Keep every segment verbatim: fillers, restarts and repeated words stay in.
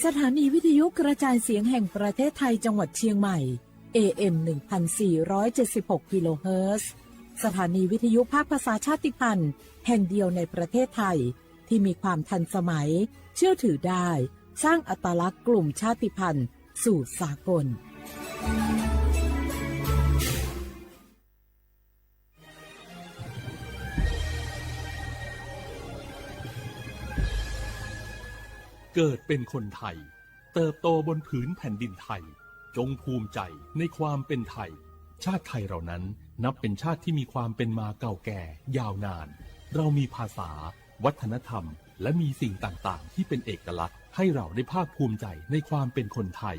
สถานีวิทยุกระจายเสียงแห่งประเทศไทยจังหวัดเชียงใหม่ เอเอ็ม หนึ่งพันสี่ร้อยเจ็ดสิบหกกิโลเฮิรตซ์ สถานีวิทยุภาคภาษาชาติพันธุ์แห่งเดียวในประเทศไทย ที่มีความทันสมัย เชื่อถือได้ สร้างอัตลักษณ์กลุ่มชาติพันธุ์สู่สากล เกิดเป็นคนไทย เติบโตบนผืนแผ่นดินไทย จงภูมิใจในความเป็นไทย ชาติไทยเรานั้นนับเป็นชาติที่มีความเป็นมาเก่าแก่ยาวนาน เรามีภาษา วัฒนธรรม และมีสิ่งต่างๆ ที่เป็นเอกลักษณ์ ให้เราได้ภาคภูมิใจในความเป็นคนไทย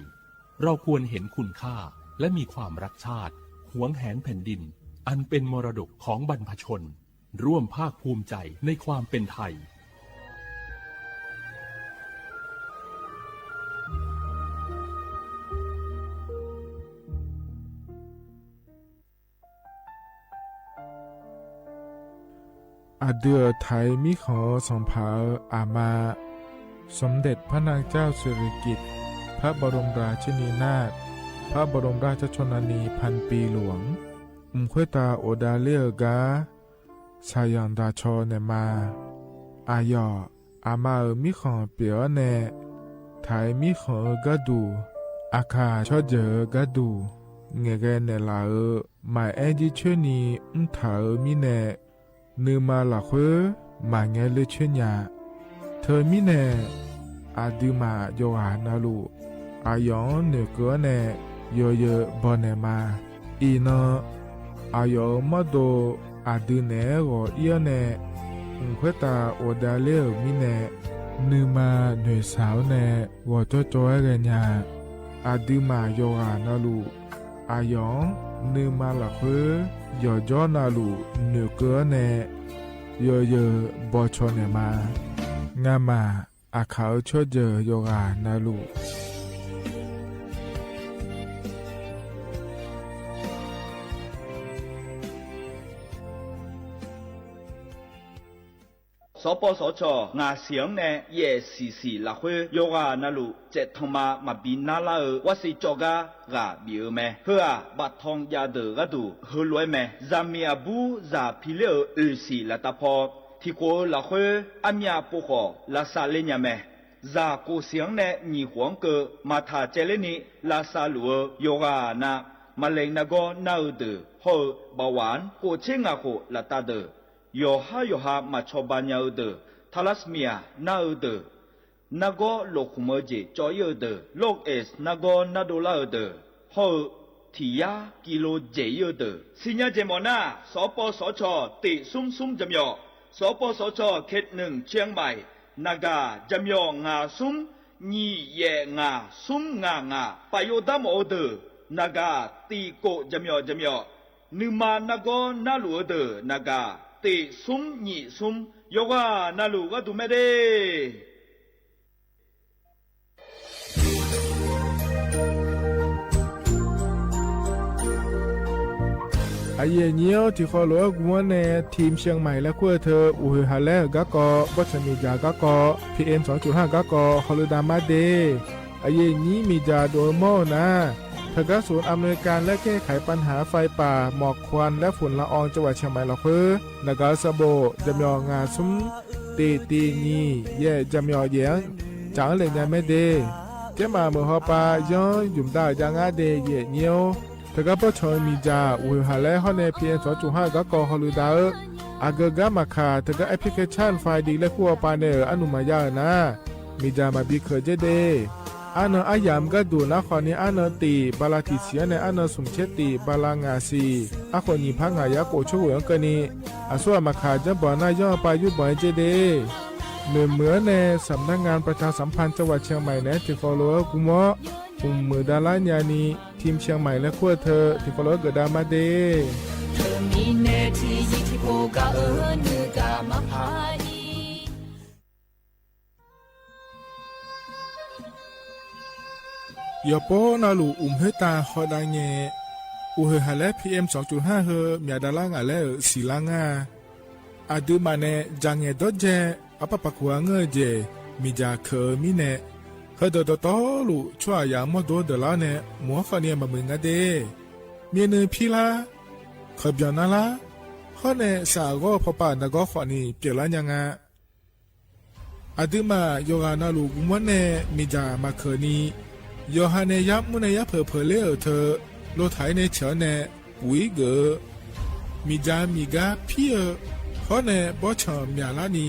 เราควรเห็นคุณค่า และมีความรักชาติ หวงแหนแผ่นดิน อันเป็นมรดกของบรรพชน ร่วมภาคภูมิใจในความเป็นไทย Aqdui-euq Taiq mirkhanq-eu sanqpaq-euq aqma, สมเด็จพระนางเจ้าสิริกิติ์ พระบรมราชินีนาถ พระบรมราชชนนีพันปีหลวง mq khoertav ghofdav ler-eu gar shaqzanq daqcaw naeqma. Aqyawf aqma-euq mirkhanq pyeuf-awr nae, Taiq mirkhanq-eu gharduq, Aqkaq tsawrjeuq-eu gharduq, ngaeqghae naeqlaf-euq maqaer jircoer ni mrtaq-euq mirnae, nuima lafkhoer maqngae ler coer nya. Teumirnae, aqduimaf yawqghaq navluf, aqyawf-anr noeqkeuv-awr nae yawzeu bawnaeq ma. Iqnan, aqyawf-euq mawrdo aqdui naeq-aer ghawq ir-awr nae, mq khoertav ghofdav ler-euq mirnae, nuima noeqshaq-awr nae ghawqjawr jawr-aer ghaenya. Aqduimaf yawqghaq navluf, aqyawf-anr nuima lafkhoer yawqjawr navluf noeqkeuv-awr nae yawzeu bawcaw naeqma. Ngamaf Aqkaq-euq tsawrjeuq yawqghaq navluf, sawqpawv sawqcawq ngaq siq-anr nae yaef siq siq lafkhoer yawqghaq navluf tsaeftanq ma maqbi narlar-eu warsiq cawv gar ghaq bif-eu mae. Heu-aq, baftan jav deuq gharduq heulof-aer mae. Zaqmiq aqbur zaq pi ler-euq oeq siq laftav paw tiqkhof-eu lafkhoer armyav pov khawf lavsav ler nya mae. Zaq kof siq-anr nae nyiq khof-anr keuv maqtaq caevler ni lavsav luf-eu yawqghaq na, maqlaeq nargawr nar-eu deuq hawr-eu bawaf-anr kof tser ngaq khof laftav deuq, yawqhar yawqha maqcawba nya-eu deuq, thalasmiq-aq nar-eu deuq, nargawr lofkhmq-eu jeq cawv ir-eu deuq, lorqeq nargawr nardov lar-eu deuq hawr-eu tiq yar kilo dzaeq ir-eu deuq, siqnya jeq mawf nar, sawqpawv sawqcawq tiq smr smr jaqmyawf, sawqpawv sawqcawq เขตหนึ่ง เชียงใหม่ naqgaq jaqmyawf ngaq smr nyiq yaef ngaq smr ngaq ngaq paf yov dar mawf-eu deuq, naqgaq tiq kof jaqmyawf jaqmyawf, nuima nargawr narluf-eu deuq naqgaq tiq smr nyiq smr, yawqghaq navluf gharduq mae de. Aqyuif aqnyir-awr, tiqkhawv lof-aer gm-awr nae ทีมเชียงใหม่ laer kur-eu teu, uqhoeq haq laer-euq garkawv, bawrtsanq miqdzaq garkawv, P M สองจุดห้า garkawv hawlui dav mar de. Aqyuif aqnyir miqdzaq dov-eu mawr-eu nar, teugar ศูนย์อำนวยการและแก้ไขปัญหาไฟป่า หมอกควันและฝุ่นละออง จังหวัดเชียงใหม่ lafkhoer naqgaq-eu sanqbof jaqmyawf ngaq smr tiq tiq nyiq yaef jaqmyawf yaef-anr caf-anr laeq nya mae de. Tsermaf meuq hawpav yanr ymq dav-euq jav ngar de, aqyuif aqnyir-awr. Teugar bawrtsanq-eu miqdzaq uqhoeq haq laer hawr nae P M สองจุดห้า garkawv hawlui dav-eu, aqgeu gar maqkaq teugar application file laer kur hawpav nae-euq arnum maqya-euq nar, miqdzaq maqbi keuq dzer de. Arnan aryamq gharduq nar khawf ni arnan tiq bala tiq siq-anr nae arnan smq tser tiq bala ngaq siq, arkhof nyiq par ngaq yar khof tser ghoeq-anr keuvni, aqsur ghaq maqkaq janrbanq nar yanr-eu pav yurbanq-aer dzer de. Noeqmuiq-anr nae สำนักงานประชาสัมพันธ์จังหวัดเชียงใหม่ naeq-aer tiqkhawv lof-aer gm-awr, mqmuiq davlar nyani, ทีมเชียงใหม่ laer kur-eu teu tiqkhawv lof-aer geufdav mar de. Teumirnae tiqzir tiqpov gaq-eu nuigaq maqpar-ir. Yawqpov navluf uqmq khoertav hawdav ngae, uqhoeq haq laer P M สองจุดห้า heu myaq davlar ngaq laer-euq siqlar ngar-a. Aqduimaf nae dzaqngaeq dawrdzae arpar paq kuq-a ngeur-eu jeq miqdzaq keuq-eu mirnae, Heudeuq dawqtawvluf tsawrhaqzaq mawrdo-anr deuqlar-awr nae, mq-anr khawfni maqmuiq nga de. Myavnuiv pirlar, kaqbyanq narlar, hawr nae saqghawr-eu pawpav nargawr khawfni pyeuflar nya nga. Aqduimaf yawqghaq navluf guvmanr nae miqdzaq maqkeuq ni, yawqha nae yar mr nae yar peuq peuq ler-euq teu, lotaq-ir nae teuq-anr nae puq-ir geuf-eu, miqdzaq miqgar pir-eu, hawr nae bawrtsanq myaqlar ni,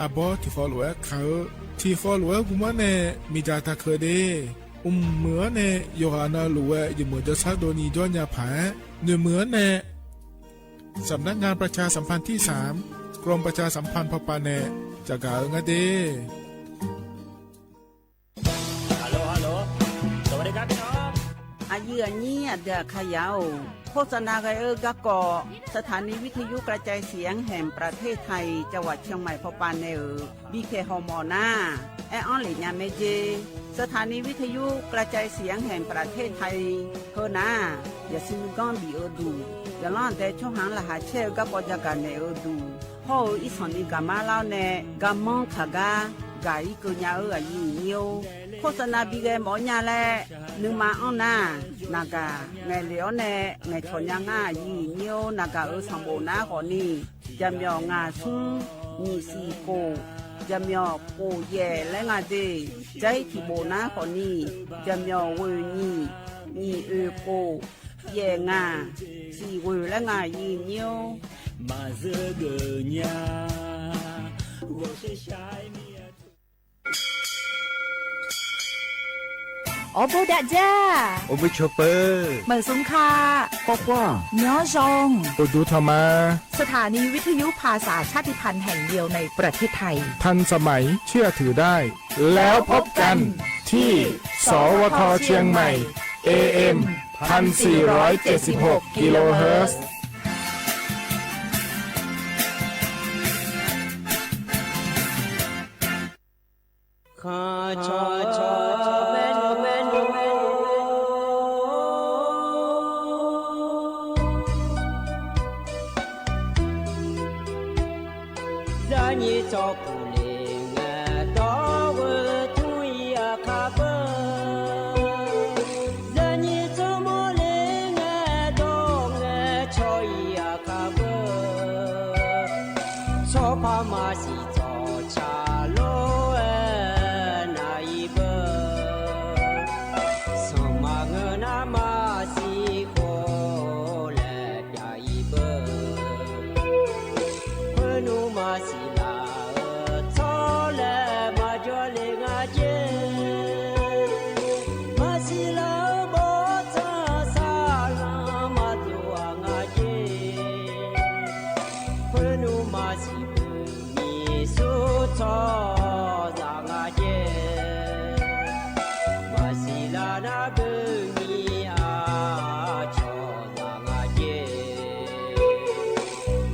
arbawr tiqkhawv lof-aer ka-eu, tiqkhawv lof-aer guvmanr nae miqdzaq taqkeuq de. Mqmuiq-anr nae yawqghaq navluf-aer jeqmeuq jawrshar dovni jawr nya paq-aer, noeqmuiq-anr nae สำนักงานประชาสัมพันธ์ที่สาม กรมประชาสัมพันธ์ พป nae caqgaq-eu nga de. Aqyuif aqnyir aqdui aqkaqyaq-or, โฆษณา ghae-eu garkawv สถานีวิทยุกระจายเสียงแห่งประเทศไทย จังหวัดเชียงใหม่ พป nae-euq bipyaeq hawmawf nar, aer-anr lef nya mae jer. สถานีวิทยุกระจายเสียงแห่งประเทศไทย heu nar, yaqsur nuiganr bif-eu duq, yaqlanr aqdae tsawrhaq-anr laqkhaq caer-eu garkawv jagaq naeq-eu duq, hawr-eu irsanq ni gaqmar lar-awr nae garmanr kaq gar gaq-ir keuv nya-eu aqyuif aqnyir-or, โฆษณา bi ghae mawf-awr nya laer nuima anr nar, naqgaq ngaeqlef-awr nae ngaeqcawq nya ngar aqyuif aqnyir-or, naqgaq-euq sanqbof nar khawfni, jaqmyawf ngaq smr nyiq siq khof, jaqmyawf khof yaef laer nga de. Jar-ir tiqbof nar khawfni, jaqmyawf ghoeq nyiq, nyiq oeq khof, yaef ngaq, siq ghoeq laer nga aqyuif aqnyir-or. Maqzeur geuf nya, ghawqshaq shaq-aer mir-a. Awrbof dav jar, awrbof cawq peuq, meuq smq ka, kawv kawv, nyanr zaw, uqduq tanq ma. สถานีวิทยุภาษาชาติพันธุ์แห่งเดียวในประเทศไทย ทันสมัย เชื่อถือได้ แล้วพบกันที่ สวท เชียงใหม่ เอเอ็ม พันสี่ร้อยเจ็ดสิบหก กิโลเฮิรตซ์ Zaqnyiq tsawrkhof le ngae dawr-eu tmr-ir aqkar beu. Zaqnyiq tsawrmawr le ngae dawr ngae cawq-ir aqkar beu. Tsawrpar maqsiq tsawrca lor-aer nav-ir beu. Sanqma ngeur nar maqsiq khawf laer pyav-ir beu. Khoernmr maqsiq laf-eu tsawrlae maqjawr le nga jer. Maqsiq laf-eu bawrtsanq saqlanq maqdov-aq nga jer. Khoernmr maqsiq beu nyiq sur tsawrhaqzaq nga jer. Maqsiq laf nar beu nyiq-aq cawqzaq nga jer.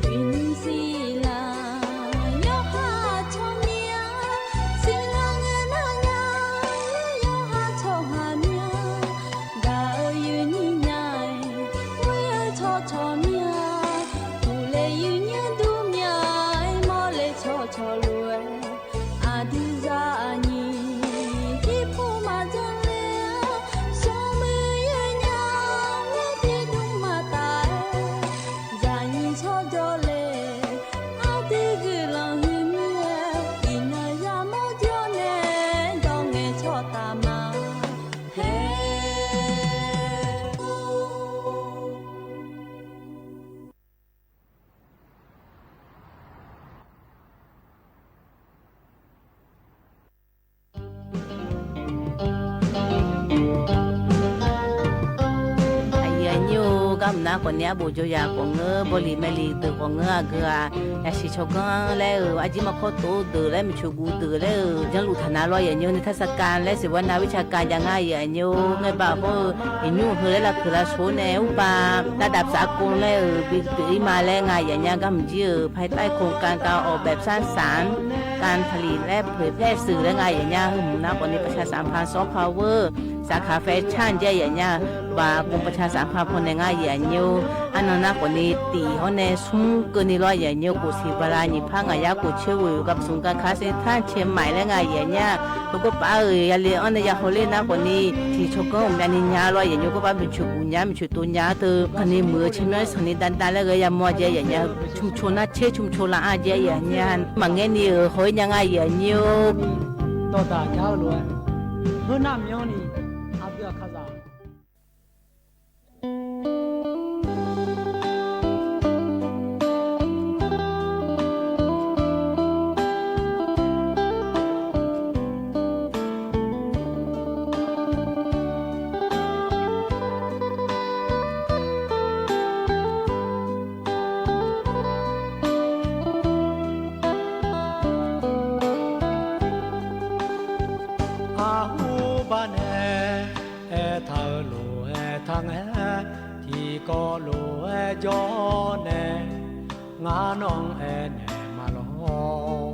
Uiqnymr siqlaq yawqha tsawrmyanr, siqlaq ngae nar nya, yawqha tsawrhaq myanr, gaq-eu yuifnyir nya-aer, ghoer-eu tsawrcawq myanr, uqle yuifnyir dur myanr-aer, mawrle tsawrcawq lof-aer, aqdui zaqnyiq irpov maqdzanr ler-a, smrmuiq yaer nya, ghoerder dmr maqtaf-aer, zaqnyiq tsawrjawr le, aqdui guiqlanq huiqmir-aer, iqnan yamawr jawr nae, dawr ngae tsawrtaf ma. Her Aqyuif aqnyir-or, garmq nar khawfni arbof jawryaq khawf ngeur, bawliq maeqliq deuq khawf ngeur, aqgeu-aq, yasiq tsawrganr laer-euq, arjir markawr tov deuq laer, miqcoq guv deuq laer-euq, janrluf taq nar lawr, aqyuif aqnyir-or, nuitaq sarkar laer siqbawr nav-ir tsarkar jav ngar, aqyuif aqnyir-or, ngaerbaq hawr-eu iqnymr heu laer lavpeuq lavshoq nae urpav dardav psaq kov laer-euq bi pyeuf-ir ma laer nga, aqyuif aqnyir-aq, garmq jir-euq ภายใต้โครงการการออกแบบสร้างสรรค์ การผลิตและเผยแพร่สื่อ laer nga, aqyuif aqnyir-aq, heumq nar khawfni ประชาสัมพันธ์ soft power สาขาแฟชั่น jeq aqyuif aqnyir, บางกรมประชาสัมพันธ์ pawnae ngar aqyuif aqnyir-or, arnan nar khawfni tiq hawr nae smr keuvni lawr aqyuif aqnyir, khof siq bala nyiq par ngaq yar khof coer ghoeq-euq gapsmq gakar ser tanr cae maiq laer ngar aqyuif aqnyir-aq, heugawr paf-euq yale-anr nae ya hawler nar khawfni tiq tsawrganr uqmyavni nya lawr aqyuif aqnyir, gawr par maeqcoeq guq nya maeqcoeq tov nya-ar teu khaqni muiq-eu caermyanr sanqni davdav laer ghae yamawr-a jeq aqyuif aqnyir, cmqcoq nar caer cmqcoq laf-anr jeq aqyuif aqnyir, maqngaer ni-euq haw-ir nya ngar aqyuif aqnyir-or. Dawqdaq jar-eu lof-aer, heunar myanrni aqdui aqkaqzaq Arhur bar nae aertaq-eu lof-aer taq ngae, tiqkawv lof-aer jawr nae ngar nawr-anr aernaeq ma lawr.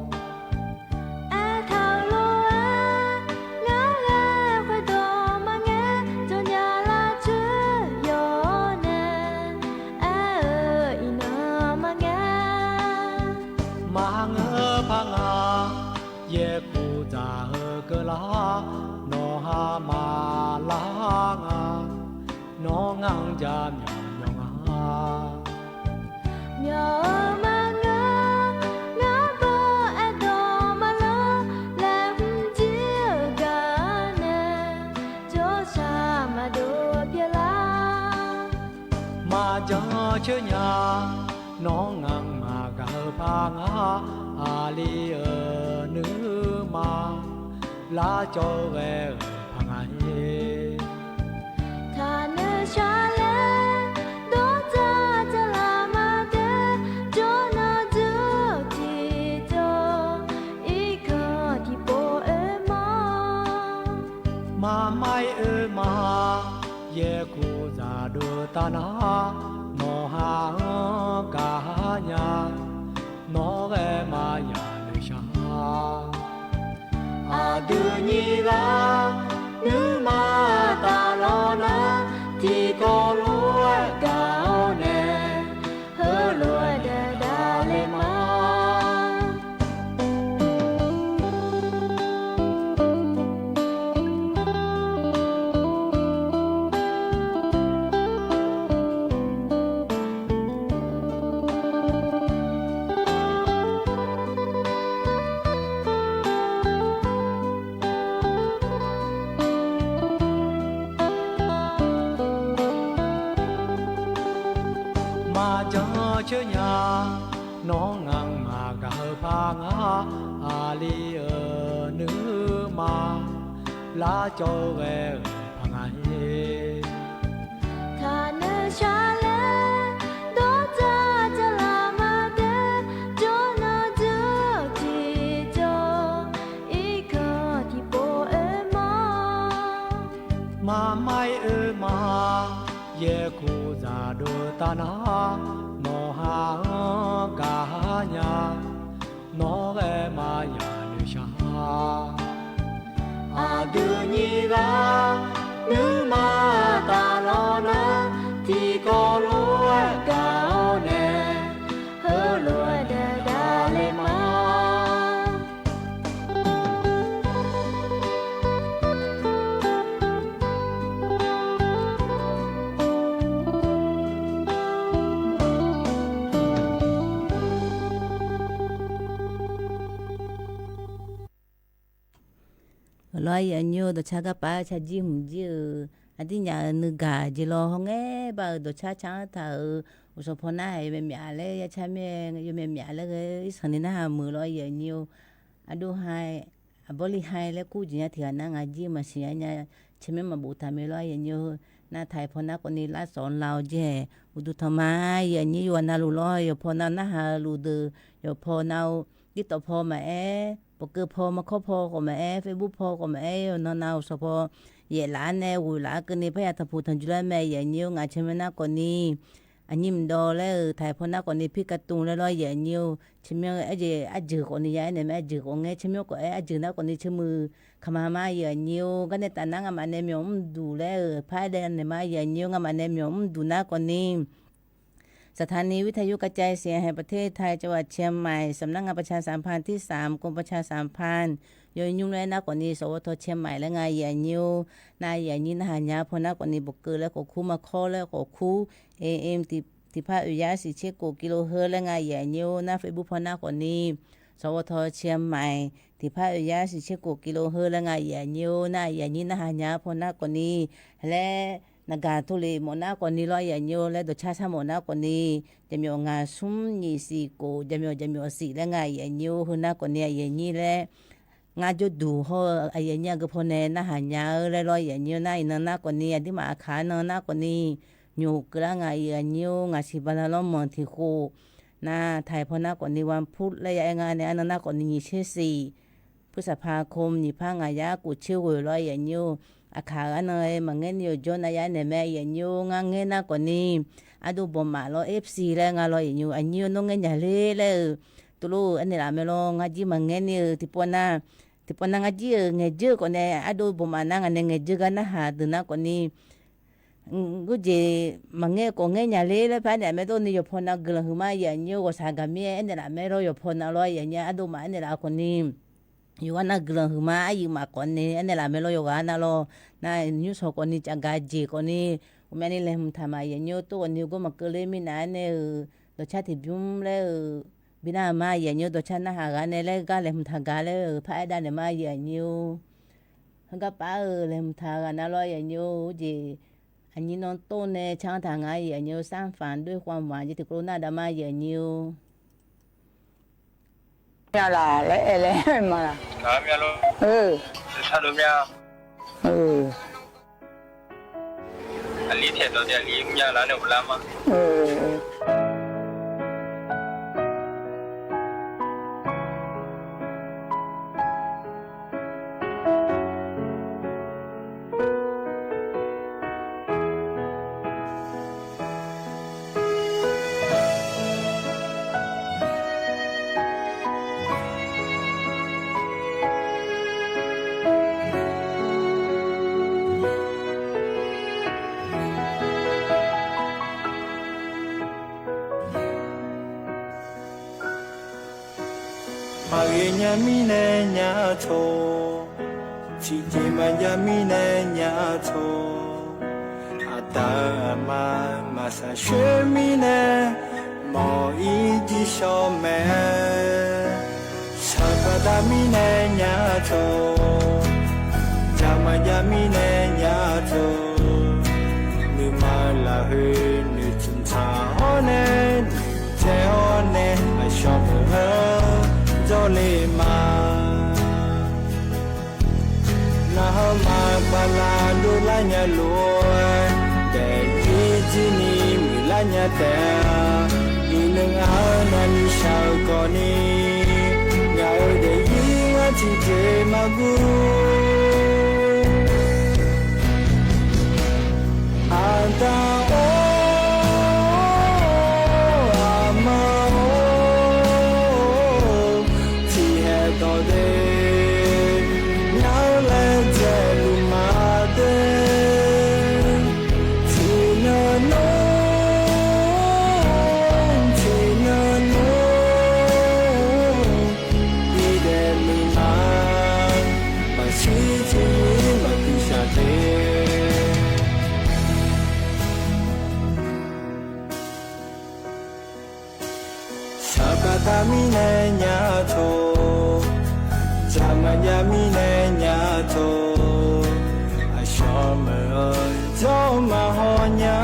Aertaq-eu lof-aer ngar ghae khoerdawq maqngaer, jawrnya lar coer yawq-awr nae aer-eu iqnan maqngaer. Maqngeur par nga, yaerkuq dzaq-eu keuvlar, nawq ha maqlar nga, nawr ngar-anr jaqmyawf myawf nga. Myawf-eu maqngeur, ngar baw aerdawq maqlanr, laeqhmq jir-eu gaq-anr nae jawrshaq maqdov pyeuflar. Maqjan coer nya, nawr ngaq-anr maqgaq-eu par nga, aqli-euq nuima lar cawv-eu ghae-euq par nga-ir. Taqnoeq shar laer dawr dzaq dzaqlaq maqdae, jawrnan dzuq tiqjawr, irkanq tiqpov oermawr. Maqmar-ir oerma, yaerkuq dzaqdov taf nar, nawq ha-anr gaq nya, nawr ghae maqya noeqshaq. Aqdui nyir ghaq nuima taf lawr nar, tiqkawv lof-aer gaq-awr nae, heulof-aer daef davle ma. Maqjan coer nya, nawr ngaq-anr maqgaq-eu par nga, aqli-euq nuima lar cawv-eu ghae-euq par nga-ir. Taqnoeq shar laer dawr dzaq dzaqlaq maqdae, jawrnan dzuq tiqjawr, irkanq tiqpov oermawr. Maqmar-ir oerma, yaerkuq dzaqdov taf nar, nawq ha-anr gaq nya, nawr ghae maqya noeqshaq. Aqdui nyir ghaq nuima taf lawr nar, tiqkawv lof-aer gaq-awr nae, heulof-aer daef davle ma. Lawr aqyuif aqnyir-eu, dawqcar garpaf-aer carjir hmq jir-euq, aqdirnyaf-euq nuigaq jeq lawr hawr ngae bar-euq dawqcar car-anr taq-euq uqshawq paw nar-aq, yawmyav myaf laer ya car mae, yawmyav myaf laer ghae-eu irsanq ni narhaq muiq lawr aqyuif aqnyir-eu. Aqdov ha, aqbawr li ha laer kur jeq nya tiq ghaq nar ngaq jir-eu maqsiq nya nya, caermyanr maqbof taq mae lawr aqyuif aqnyir-eu. Navtaq yawqpaw nar khawfni lar sawq-anr la-awr jae, uqduq tanqma aqyuif aqnyir yawqha navluf lawr, yawqpaw nav narhaq-eu luf deuq, yawqpaw nav-eu TikTok paw maqaer, pawqkeuv paw, markawr paw khawf maqaer, Facebook paw khawf maqaer, yawqnan nav-euq uqshawq paw yaef laf-ar nae ghoeq laf-ar keuvni parya tanqpuq tanqjuq lar mae aqyuif aqnyir-eu. Ngaq caermyanr nar khawfni aqnyir mqdawv laer-euq taq-iq paw nar khawfni พี่การ์ตูน laer lawr, aqyuif aqnyir-or. Teumirnae aer jeq arjeuq khawfni ya aernaeq mae, arjeuq khawf ngae, teumirnae khawf-aer arjeuq nar khawfni teumirnae kamq-a ma, aqyuif aqnyir-or. Garnae taf nar ngamaf nae myawq mrduq laer-euq par-aer daev naeq ma, aqyuif aqnyir-or. Ngamaf nae myawq mrduq nar khawfni สถานีวิทยุกระจายเสียงแห่งประเทศไทย จังหวัดเชียงใหม่ สำนักงานประชาสัมพันธ์ที่สาม กรมประชาสัมพันธ์ yawnymr laer nar khawfni สวท. เชียงใหม่ laer nga, aqyuif aqnyir-or. Nar aqyuif aqnyir narhaq nya paw nar khawfni บอกเกอร์ laer khawf kur, มาเคาะ laer khawf kur, AM tiqpar oeq yar siqtser kof กิโลเฮิรตซ์ laer nga, aqyuif aqnyir-or. Nar Facebook paw nar khawfni สวท. เชียงใหม่ tiqpar oeq yar siqtser kof กิโลเฮิรตซ์ laer nga, aqyuif aqnyir-or. Nar aqyuif aqnyir narhaq nya paw nar khawfni laer naqgaq tov lef mawf nar khawfni lawr, aqyuif aqnyir-or. Laer dawqcar sar mawf nar khawfni, jaqmyawf ngaq smr nyiq siq kof, jaqmyawf jaqmyawf siq laer nga, aqyuif aqnyir-or. Heu nar khawfni aqyuif aqnyir laer ngar jawrduq hawr-eu aqyuif aqnyir aqgeu paw nae narhaq nya-eu laer lawr, aqyuif aqnyir-or. Nar iqnan nar khawfni aqduimaf aqkaq-anr nan nar khawfni nymq keuv lar nga, aqyuif aqnyir-or. Ngaq siq bala lawrmanq tiq khof nar taq-iq paw nar khawfni วันพุธ laer ya-aer nga nae, arnan nar khawfni nyiq tser siq พฤษภาคม nyiq par ngaq yar kof tser ghoeq lawr, aqyuif aqnyir-or. Aqkaq-euq arnan-aer maqngaer ni yawqjawr nav ya-aer naeq mae, aqyuif aqnyir-or. Ngar ngaer nar khawfni ardov bawqmaf lawr, FC laer nga lawr, aqyuif aqnyir-or. Nawr ngaer nya ler laer-euq tov lof-eu aernaeq laf mae lawr. Ngar jir maqngaer ni-eu tiqpov nar, tiqpov nar ngar jir-euq ngaeq jeur-eu khawfnae ardov bawqmaf nar ngaq nae ngaeq jeur gar narhaq deuq nar khawfni, gurjeq maqngaer khawf ngaer nya ler laer par-aer naeq mae dov ni yawqpaw nav guiqlanq huiqma, aqyuif aqnyir-or. Ghawqshaq gaqmir-aer aernaeq laf mae lawr, yawqpaw nav lawr, aqyuif aqnyir ardov maf aernaeq laf khawfni yawqghaq nav guiqlanq huiqma, aqyuif maf khawfni aernaeq laf mae lawr, yawqghaq nav lawr. Nar nymrshawq khawfni cafgaq jeq khawfni ghawqmyani laeqhmq taq ma, aqyuif aqnyir-or. Tov khawfni gawr maqkeuv ler mirnav-aer nae-euq dawqcar tiqbymr laer-euq bi nar ma, aqyuif aqnyir-or. Dawqcar narhaq ghaq nae laer gar laeqhmq taq gaq laer-euq par-aer dav naeq ma, aqyuif aqnyir-or. Heugar paf-euq laeqhmq taq ghaq nav lawr, aqyuif aqnyir-or. Jeq aqnyir nan tov nae car-anr taq nga, aqyuif aqnyir-or. สร้างฝันด้วยความหวัง jeq tiqkawv lof nar dav ma, aqyuif aqnyir-or. Mya laq laer aer laer ma laq. Aqli taeqdawq de aqli mya laf nae uvlar ma. Maqghae nya mirnae nya tawq, tiqjeq maqjav mirnae nya tawq, aqda aqma maqshaq shoer mirnae, mawq-ir jir shawr mae. Shaqbaq dav mirnae nya tawq, jaq maqjav mirnae nya tawq, nuima lafkhoer noeqtmq tsaq-awr nae, noeqtsaev-awr nae, aqshawq meuq-anr jawrle ma. Narhaq maqbala dovlar nya lof-aer, daefzir jir ni muiqlar nya taef-a. Iqnan-aq navni shaq-eu khawfni, ngaq-euq daefzir-anr tiqjeq maqguv. Aqda-or, aqma-or, tiqhaeq dawq de, ngar laejae luf ma de. Tiqnan nmr, tiqnan nmr, bidaef nuima, maqshir tiq maqbi shaq de. Shaqbaq dav mirnae nya tawq, jaq maqjav mirnae nya tawq, aqshawq meuq-anr jawr maqhaw nya,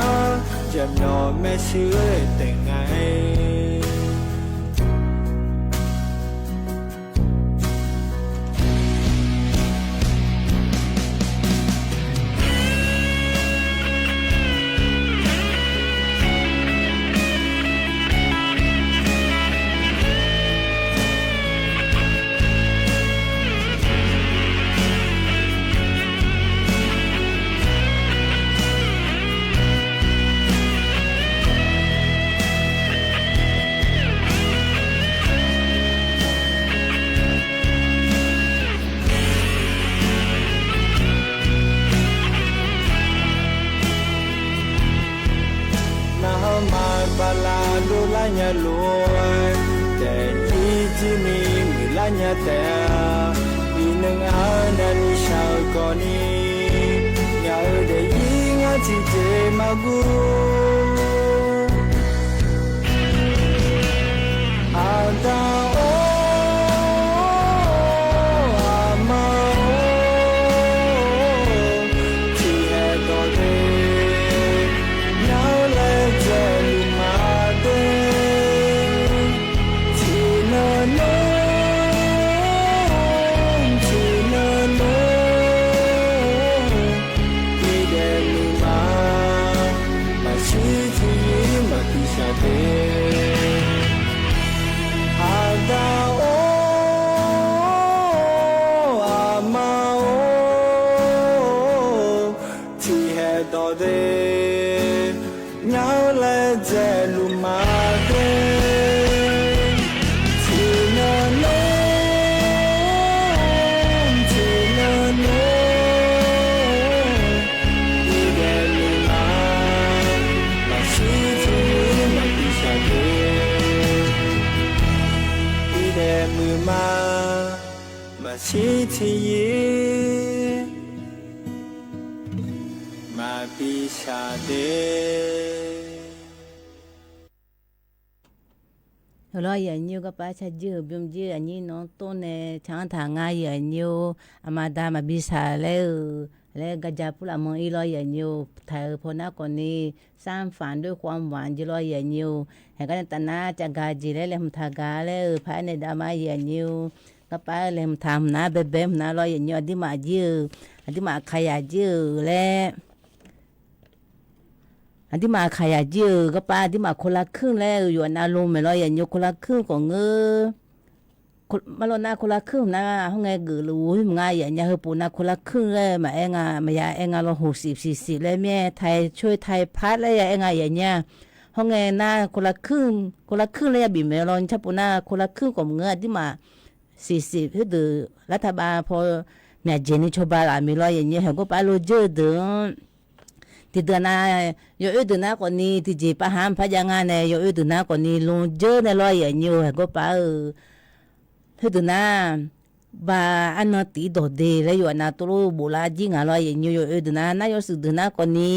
jaqmyawf maershuir-eu taef nga-aer. lof-aer daefzir jir ni muiqlar nya taef-a. Iqnan-aq navni shaq-eu kawvni, ngaq-euq daefzir ngar tiqjeq maqguv. Aqda-or, aqma-or, tiqhaeq dawq de, ngar-eu laejae luf ma de. Tiqnan nmr, tiqnan nmr, bidaef muiq ma. Maqshir tiqyir maqbi shaq de. Aqda-or, aqma-or, tiqhaeq dawq de, ngar-eu laejae luf ma de. Tiqnan nmr, tiqnan nmr, bidaef muiq ma. Maqshir tiqyir maqbi shaq de. Bidaef muiq ma. Maqshir tiqyir maqbi shaq de. Heulof-aer aqnyir-eu garpav carjir-euq bymr jir aqnyir nawr tov nae canr taq nga, aqnyir-or. Aqma da maqbi shaq laer-eu laer garja purlaf manr-ir lawr, aqnyir-or. Taq-euq paw nar khawfni, sanrfaq doer khawf mqmaq jir lawr, aqnyir-or. Haeqgar nae taf nar cavgaq jeq laer laeqhmq taq gaq laer-eu paq-aer nae dav ma, aqnyir-or. Garpav-eu laeqhmq taq hmq nar baebae hmq nar lawr, aqnyir-or. Aqdirmaf jir-eu, aqdirmaf aqkaqyaq jir-euq laer Aqdirmaf aqkaqyaq jir-euq garpav aqdirmaf คนละครึ่ง laer-eu yawf anav lon maeq lawr, aqnyir-or. คนละครึ่ง khawf ngeur. Marlawr nar คนละครึ่ง hmq nar hawr ngae geufluf-eu mq nga, aqnyir-or. Heupov nar คนละครึ่ง laer maqaer nga, maqya aer nga lawr, หกสิบ สี่สิบ laer mir-aer, ไทยช่วยไทยพัฒน์ laer ya aer nga, aqnyir-or. Hawr ngae nar คนละครึ่ง คนละครึ่ง laer ya bif maeq lawr, nymrcar pov nar คนละครึ่ง khawf mq ngeur, aqdirmaf สี่สิบ khoerdeuq lar taqbav paw myaqjeq ni cawba laf maeq lawr, aqnyir-or. Haeq gorpav lojeur-eu deuq-anr tiqdeuq nar, yawoer deuq nar khawfni tiqjeq pav ha maqpar jav nga nae, yawoer deuq nar khawfni lon jeur nae lawr, aqnyir-or. Haeq gorpav-eu khoerdeuq nar, ba arnan tif dawq de laer yawf anav tovlof boflar jir nga lawr, aqnyir-or. Yawoer deuq nar, nar yawshuif deuq nar khawfni,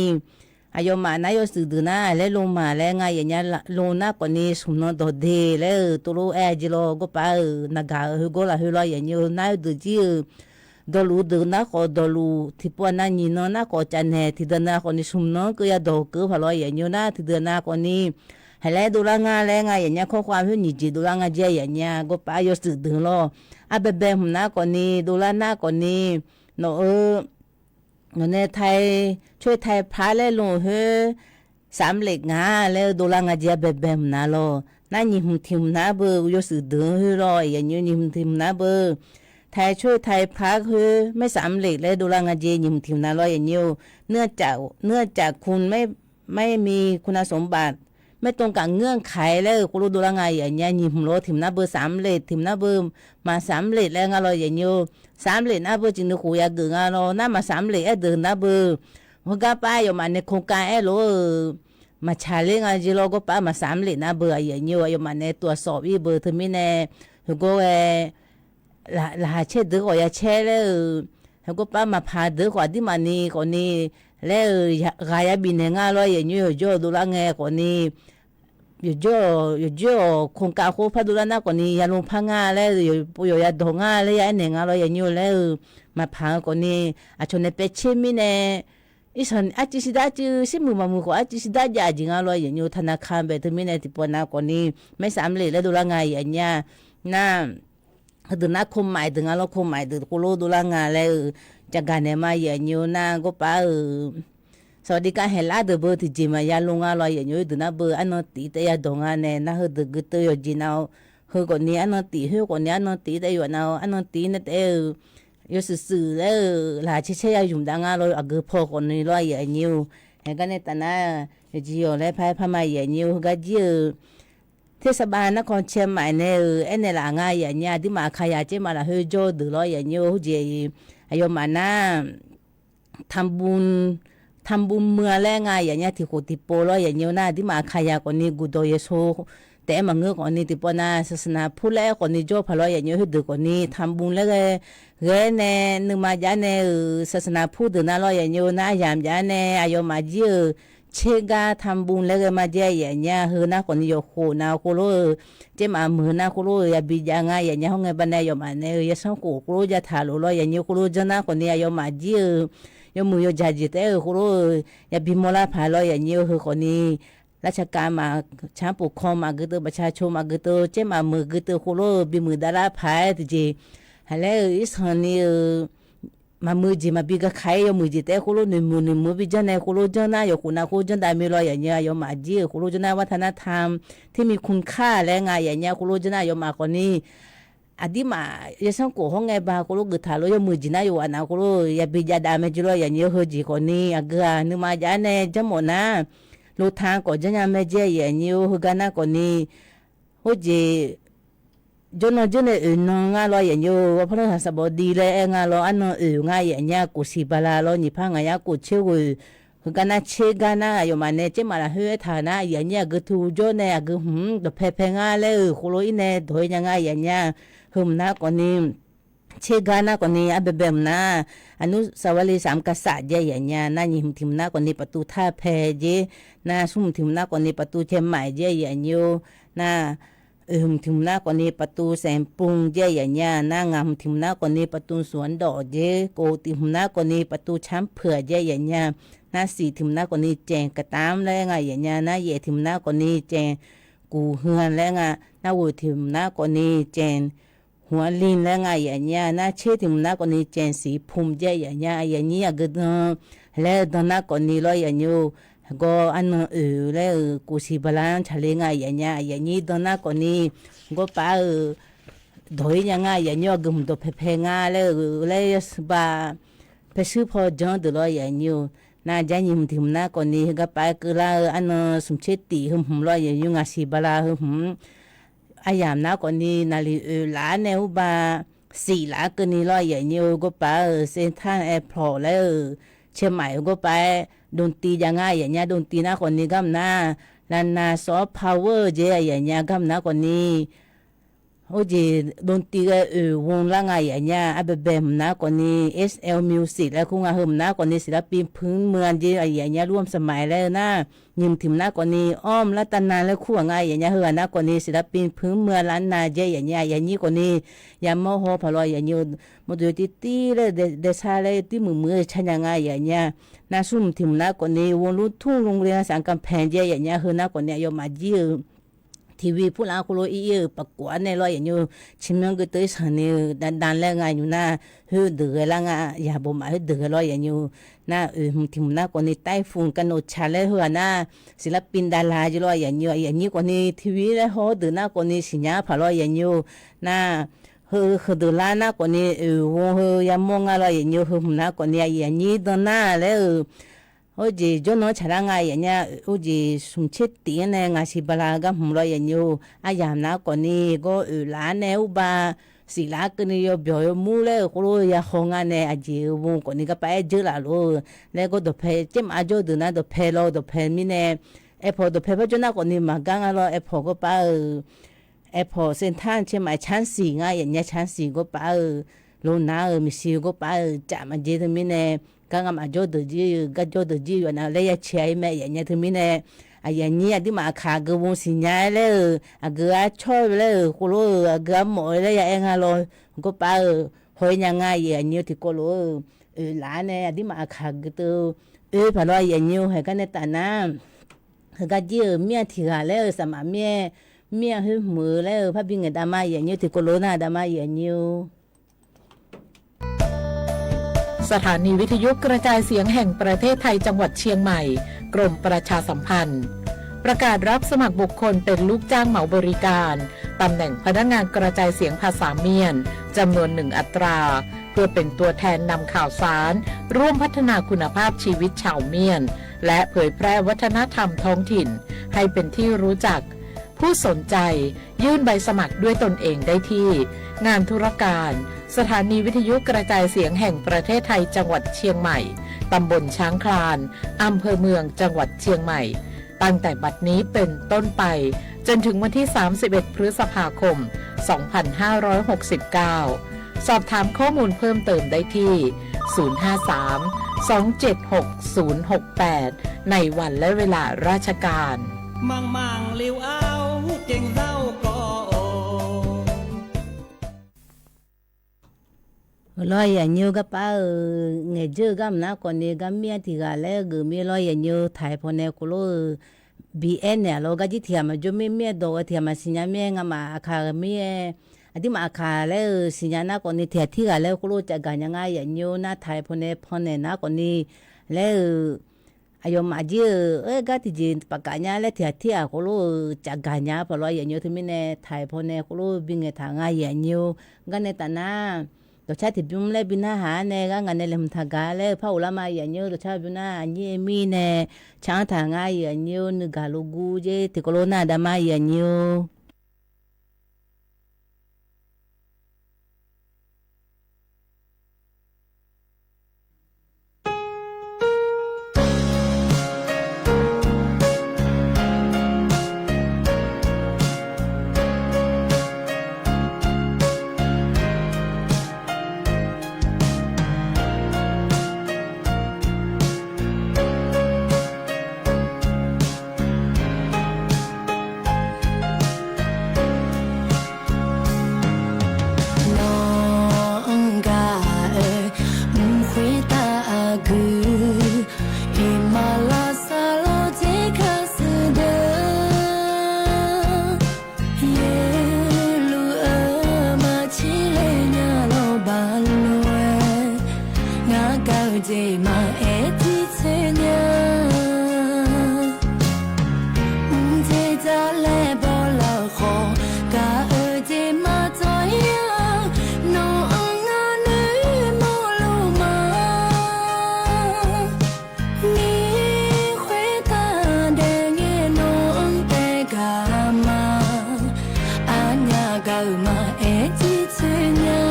aqyawfmaf nar yawshuif deuq nar laer lon ma laer nga, aqnyir-or. Lon nar khawfni smq nan dawq de laer-euq tovlof aer-a jir lawr, gorpav-euq naqgaq-euq khoergawr lafkhoer lawr, aqnyir-or. Nar-eu deuq jir-euq dawqluf deuq nar khawf dawqluf, tiqpov aqnav nyiq nan nar khawf cavnaeq, tiqdeuq nav khawfni smq nan-anr keuv ya dawq keuv paq lawr, aqnyir-or. Nar tiqdeuq nav khawfni haiq laer dovlar nga laer nga, aqnyir-or. Kawrkhav khoer nyiq jeq dovlar nga jir, aqnyir-or. Gorpav yawshuif deuq lawr, arbaebae hmq nar khawfni, dovlar nar khawfni, nawq-eu nawq nae ไทยช่วยไทยพัฒน์ laer lon-euq khoer สำเร็จ nga laer-eu dovlar nga jir, arbaebae hmq nar lawr. Nar nyiq hmq tiq hmq nar beu yawshuif deuq-anr khoer lawr, aqnyir-or. Nyiq hmq tiq hmq nar beu ไทยช่วยไทยพัฒน์ khoer ไม่สำเร็จ laer dovlar nga jir, nyiq hmq tiq hmq nar lawr, aqnyir-or. เนื่องจากคุณไม่มีคุณสมบัติ ไม่ตรงกับเงื่อนไข laer-euq khoerlof dovlar nga, aqnyir-or. Nyiq hmq lawr, tiq hmq nar beu สำเร็จ, tiq hmq nar beu ไม่สำเร็จ laer nga lawr, aqnyir-or. สำเร็จ nar beu ciqnui khof ya geuf nga lawr. Nar ไม่สำเร็จ aer deuq nar beu heugar pav aqyawfmaf nae โครงการ aer lof-eu maqtsaq ler nga jir lawr, gorpav ไม่สำเร็จ nar beu, aqnyir-or. Aqyawfmaf nae ตรวจสอบ ir beu teumirnae, khoergawr ghae laqkhaq caer deuq khawf ya caer laer-euq, khoergawr pav maqpaq deuq khawf aqdirmaf ni khawfni laer-euq ghaq ya bifnaeq nga lawr, aqnyir-or. Yawqjawr-eu dovlar ngae khawfni, yawqjawr-awq โครงการ khoer par dovlar nar khawfni ya lon par nga laer-eu, yawqpov yawq ya dawq nga laer ya aernaeq nga lawr, aqnyir-or. Laer-euq maqpaq-eu khawfni aqcawq nae paev tser mirnae, arcuiv shir dar arcuiv shir muiq maqmuiq khawf arcuiv shir dar jav jeq nga lawr, aqnyir-or. ธนาคาร bae teumirnae tiqpov nav khawfni ไม่สำเร็จ laer dovlar nga, aqnyir-or. Nar heudeuq nar โครงหมาย deuq nga lawr, โครงหมาย deuq khoerlof dovlar nga laer-euq cavgaq naeq ma, aqnyir-or. Nar gorpav-euq สวัสดิการแห่งรัฐ deuq beu tiqjeq maqya lon nga lawr, aqnyir-or. Heudeuq nar beu arnan tif taef ya dawq nga nae, nar heudeuq gui teuv yawqjeq nav-awr, heu khawfni arnan tif, khoer khawfni arnan tif taef yawf nav-awr, arnan tif nae taef-eu yawshuif shuif laer-euq laqkhaq caer caer ya zmq dav nga lawr, aqgeu paw khawfni lawr, aqnyir-or. Haeqgar nae taf nar, yawqjeq yawq laer par-aer par ma, aqnyir-or. Heugar jir-eu เทศบาลนครเชียงใหม่ nae-euq aernaeq laf nga, aqnyir-or. Aqdirmaf aqkaqyaq caer ma lafkhoer jawr-eu deuq lawr, aqnyir-or. Heujeq-iq aqyawfmaf nar ทำบุญ ทำบุญเมือง laer nga, aqnyir-or. Tiqkhof tiqpov lawr, aqnyir-or. Nar aqdirmaf aqkaqyaq khawfni guqdawq yaeqso taef-aer maqngeur khawfni tiqpawf nav ศาสนาพุทธ laer-aer khawfni jawr paq lawr yaf nyi-eu heudeuq khawfni ทำบุญ laer ghae, ghae-aer nae nuima jav-aer nae-euq ศาสนาพุทธ deuq nar lawr yaf nyi-eu nar aryamq jav-aer nae aqyawfmaf jir-euq tsergar ทำบุญ laer ghae ma jae yaf nya heu nar khawfni yawqkhof nav khoerlof-eu, tsermaf meuq nar khoerlof-eu yabi jav nga yaf nya hawr ngae baqnae aqyawfmaf nae-eu yarsanrkhof khoerlof jav taq lof lawr yaf nyi khoerlof janr nar khawfni aqyawfmaf jir-eu yawmuiq yawjaq jeq taef-aer-euq khoerlof-eu yabi mawrlar paq lawr yaf nyi-eu heu khawfni ราชการ maf, ชั้นปกครอง maf gui teu ประชาชน maf gui teu tsermaf meuq gui teu khoerlof-eu bimuiq davlar paq-aer tiqjeq haq laer-euq irsanq ni-eu maqmuiq jeq maqbi gaka-ir yawmuiq jeq taef-aer khoerlof noeqmuiq noeqmuiq-eu bi janr nae khoerlof janr nar yawqkhof nav khoer janr dav mir lawr yaf nya aqyawfmaf jir-euq khoerlof janr nar วัฒนธรรมที่มีคุณค่า laer nga yaf nya khoerlof janr nar aqyawfmaf khawfni aqdirmaf yarsanrkhof hawr ngae ba khoerlof geuf taq lof yawmuiq jeq nar yawqghaq nav khoerlof yabi jav dav mae jeq lawr yaf nyi-eu heu jeq khawfni aqgeu-aq nuima jav-aer nae janrmawf nar lotan khawf janrnya mae jae yaf nyi-eu heugar nar khawfni khoerjeq jawrnan jawrnae oeq nan nga lawr yaf nyi-eu พฤหัสบดี laer aer nga lawr arnan oeq nga yaf nya kof siq bala lawr nyiq par ngaq yar kof tser ghoeq heugar nar tser gar nar aqyawfmaf nae tsermaf lafkhoer aertaq-euq nar yaf nyi aqgeu tu jawr nae aqgeu hmq dawqpae pae nga laer-euq khoerlof-ir nae dawq-ir nya nga yaf nya heu hmq nar khawfni tser gar nar khawfni arbaebae hmq nar อนุสาวรีย์สามกษัตริย์ jae yaf nya nar nyiq hmq tiq hmq nar khawfni ประตูท่าแพ jer nar smr hmq tiq hmq nar khawfni ประตูเชียงใหม่ jae yaf nyi-eu nar oeq hmq tiq hmq nar khawfni ประตูแสนปทุม jae yaf nya nar ngaq hmq tiq hmq nar khawfni ประตูสวนดอก jer kof tiq hmq nar khawfni ประตูช้างเผือก jae yaf nya nar siq tiq hmq nar khawfni แก่งกระต๊าม laer nga yaf nya nar yaef tiq hmq nar khawfni แก่งกู่เฮือน laer nga nar ghoeq tiq hmq nar khawfni แก่งหัวลิง laer nga yaf nya nar tser tiq hmq nar khawfni แก่งศรีภูมิ jae yaf nya yaf nyi aqgeu dan laer-eu dan nar khawfni lawr yaf nyi-eu heugar arnan oeq laer-euq kof siq bala-anr tsaqle nga yaf nya yaf nyi dan nar khawfni gawrpav-euq dawq-ir nya nga yaf nyi aqgeu hmq dawqpae pae nga laer-euq laer yashuir ba pae shuir paw janr deuq lawr yaf nyi-eu nar jar nyiq hmq tiq hmq nar khawfni heugar pav-aer keuvlar-eu arnan smq tser tif heu hmq lawr yaf nyi ngaq siq bala heu hmq aryamq nar khawfni naqliq oeq laf-aer nae urba siq laf-aer keuvni lawr yaf nyi-eu gawrpav-euq เซ็นทรัลแอร์พอร์ต laer-euq เชียงใหม่ gawrpav-aer ดนตรี jav nga yaf nya ดนตรี nar khawfni garmq nar ลานา ซอฟต์พาวเวอร์ jeq yaf nya garmq nar khawfni Orjeq ดนตรี ghae oeq vov lar nga yaf nya arbaebae hmq nar khawfni S L Music laer kur nga heu hmq nar khawfni ศิลปินพื้นเมือง jeq yaf nya ร่วมสมัย laer-eu nar nyiq hmq tiq hmq nar khawfni อ้อมรัตนา laer kur-aq nga yaf nya heughaq nar khawfni ศิลปินพื้นเมือง ล้านนา jae yaf nya yaf nyi khawfni yamawr haw paq lawr yaf nyi-eu mawrdo tirtir laer-eu daesar laer tirmuiq muiq-eu car nya nga yaf nya nar smr hmq tiq hmq nar khawfni วงลูกทุ่ง โรงเรียนสรรกำแพง jae yaf nya heu nar khawfni aqyawfmaf jir-eu tiqvi purlaf khoerlof ir-ir-euq pafkhof-anr nae lawr yaf nyi-eu ciqmyanr geu teu-ir sanq ni-eu davdav laer nga nymr nar khoerdeuq ghae lar nga yaq bawmaf khoerdeuq ghae lawr yaf nyi-eu nar oeq hmq tiq hmq nar khawfni ไต้ฝุ่น กนกชาติ laer heughaq nar ศิลปินดารา jeq lawr yaf nyi-eu yaf nyi khawfni tiqvi laer haw-awr deuq nar khawfni siqnya-ar paq lawr yaf nyi-eu nar heu heudeuq lar nar khawfni oeq vov heu yamawr nga lawr yaf nyi-eu heu hmq nar khawfni aqyuif aqnyir dan nar laer-euq Orjeq jawrnan-anr tsaqlar nga yaf nya, orjeq smq tser tif-anr nae ngaq siq bala gar hmq lawr yaf nyi-eu, aryamq nar khawfni gawr oeq laf-anr nae urbav siq laf-anr keuvni yawbyawq yawmur laer-euq khoerlof-eu yahaw nga nae aqjeq-eu vov khawfni garpav-aer dzeur laf lof-eu laer gawr dawqpae tsermaf jawr-eu deuq nar dawqpae lawr-eu dawqpae mirnae, airport dawqpae par jawr nar khawfni maqgar nga lawr airport gawrpav-euq airport เซ็นทรัล Chiang Mai ชั้นสี่ nga yaf nya ชั้นสี่ gawrpav-euq lonar-euq maeqshi gawrpav-euq caf maqjeq teumirnae, gar ngamaf jawr deuq jir-eu gar jawr deuq jir-eu yawf nav laer ya cae-ir mae yaf nya teumirnae, aqyuif aqnyir aqduimaf aqkaq geu vov siqnya-aer laer-euq aqgeu arcawr-eu laer-euq khoerlof-eu aqgeu armawf-eu laer ya aer nga lawr, gawrpav-euq haw-ir nya nga yaf nya tiqkawv lof-eu oeq laf-anr nae aqduimaf aqkaq geu teu oe paq lawr yaf nya-eu haiq gar nae taf nar, heugar jir-euq mir-a tiq ghaq laer-euq saqmaf mir-aer, mir-a khoer hmq-eu laer-euq parbi ngaeq dav ma yaf nya tiqkawv lof nar dav ma yaf nya-eu สถานีวิทยุกระจายเสียงแห่งประเทศไทยจังหวัดเชียงใหม่ กรมประชาสัมพันธ์ ประกาศรับสมัครบุคคลเป็นลูกจ้างเหมาบริการ ตำแหน่งพนักงานกระจายเสียงภาษาเมียน จำนวนหนึ่งอัตรา เพื่อเป็นตัวแทนนำข่าวสาร ร่วมพัฒนาคุณภาพชีวิตชาวเมียน และเผยแพร่วัฒนธรรมท้องถิ่น ให้เป็นที่รู้จัก ผู้สนใจยื่นใบสมัครด้วยตนเองได้ที่ งานธุรการ สถานีวิทยุกระจายเสียงแห่งประเทศไทยจังหวัดเชียงใหม่ ตำบลช้างคลาน อำเภอเมืองจังหวัดเชียงใหม่ ตั้งแต่บัดนี้เป็นต้นไป จนถึงวันที่ สามสิบเอ็ด พฤษภาคม สองพันห้าร้อยหกสิบเก้า สอบถามข้อมูลเพิ่มเติมได้ที่ ศูนย์ห้าสามสองเจ็ดหกศูนย์หกแปด ในวันและเวลาราชการ Manqmanq lef-aer-eu jeq zawr kawv-or. Lawr, aqyuif aqnyir-eu garpar-eu ngaeqdzeur-eu gar mq nar khawfni garmir-a tiq ghaq laer-eu geufmir lawr, aqyuif aqnyir-eu taq-aer pawnae khoerlof-eu bi aernaeq-a lawr, garjir tiq ghaq maqjawr mir, mir-aer dawq ghae tiq ghaq maqsiqnya mir-aer ngamaf aqkaq mir-aer, aqdirmaf aqkaq laer-eu siqnya nar khawfni tiq ghaq tirghaq laer khoerlof cavgaq nya ngar, aqyuif aqnyir-eu nar taq-aer pawnae pannaeq nar khawfni laer-eu aqyawfmaf jir-euq aer gar tiqjeq pafkaf nya laer tiq ghaq tirghaq khoerlof-eu cavgaq nya-a paq lawr, aqyuif aqnyir-eu teumirnae taq-aer pawnae khoerlof bi ngaeqtaq ngar, aqyuif aqnyir-eu garnae taf nar dawqcar tiqbymr laer bi narhaq-ar nae gharngaq nae laeqhmq taqgaq laer-eu par ghoflar ma, aqyuif aqnyir-eu dawqcar bymr nar aqnyir aer mir nae tsaq-anr taq ngar, aqyuif aqnyir-eu nuigaq logur jer tiqkawv lof nar aqda ma, aqyuif aqnyir-or. Nawq-anr gaq-euq mq khoertav aqgeu-iq maqlavsav lawr tser kar shuif deuq, yaerluf-eu maqcir le nya lawr baq lof-aer, ngar gaq-eu jeq maqaer tirtsoeq nya. Mqdzer dzar laer bawlar-eu khawf, gaq-eu jeq maqdzawr-ir-a, nawq-anr ngar noeqmawr luf ma. Mir khoertav daef ngae nawq-anr taef gaq ma. Aqnyaf gaq-euq maqaer tirtsoeq nya.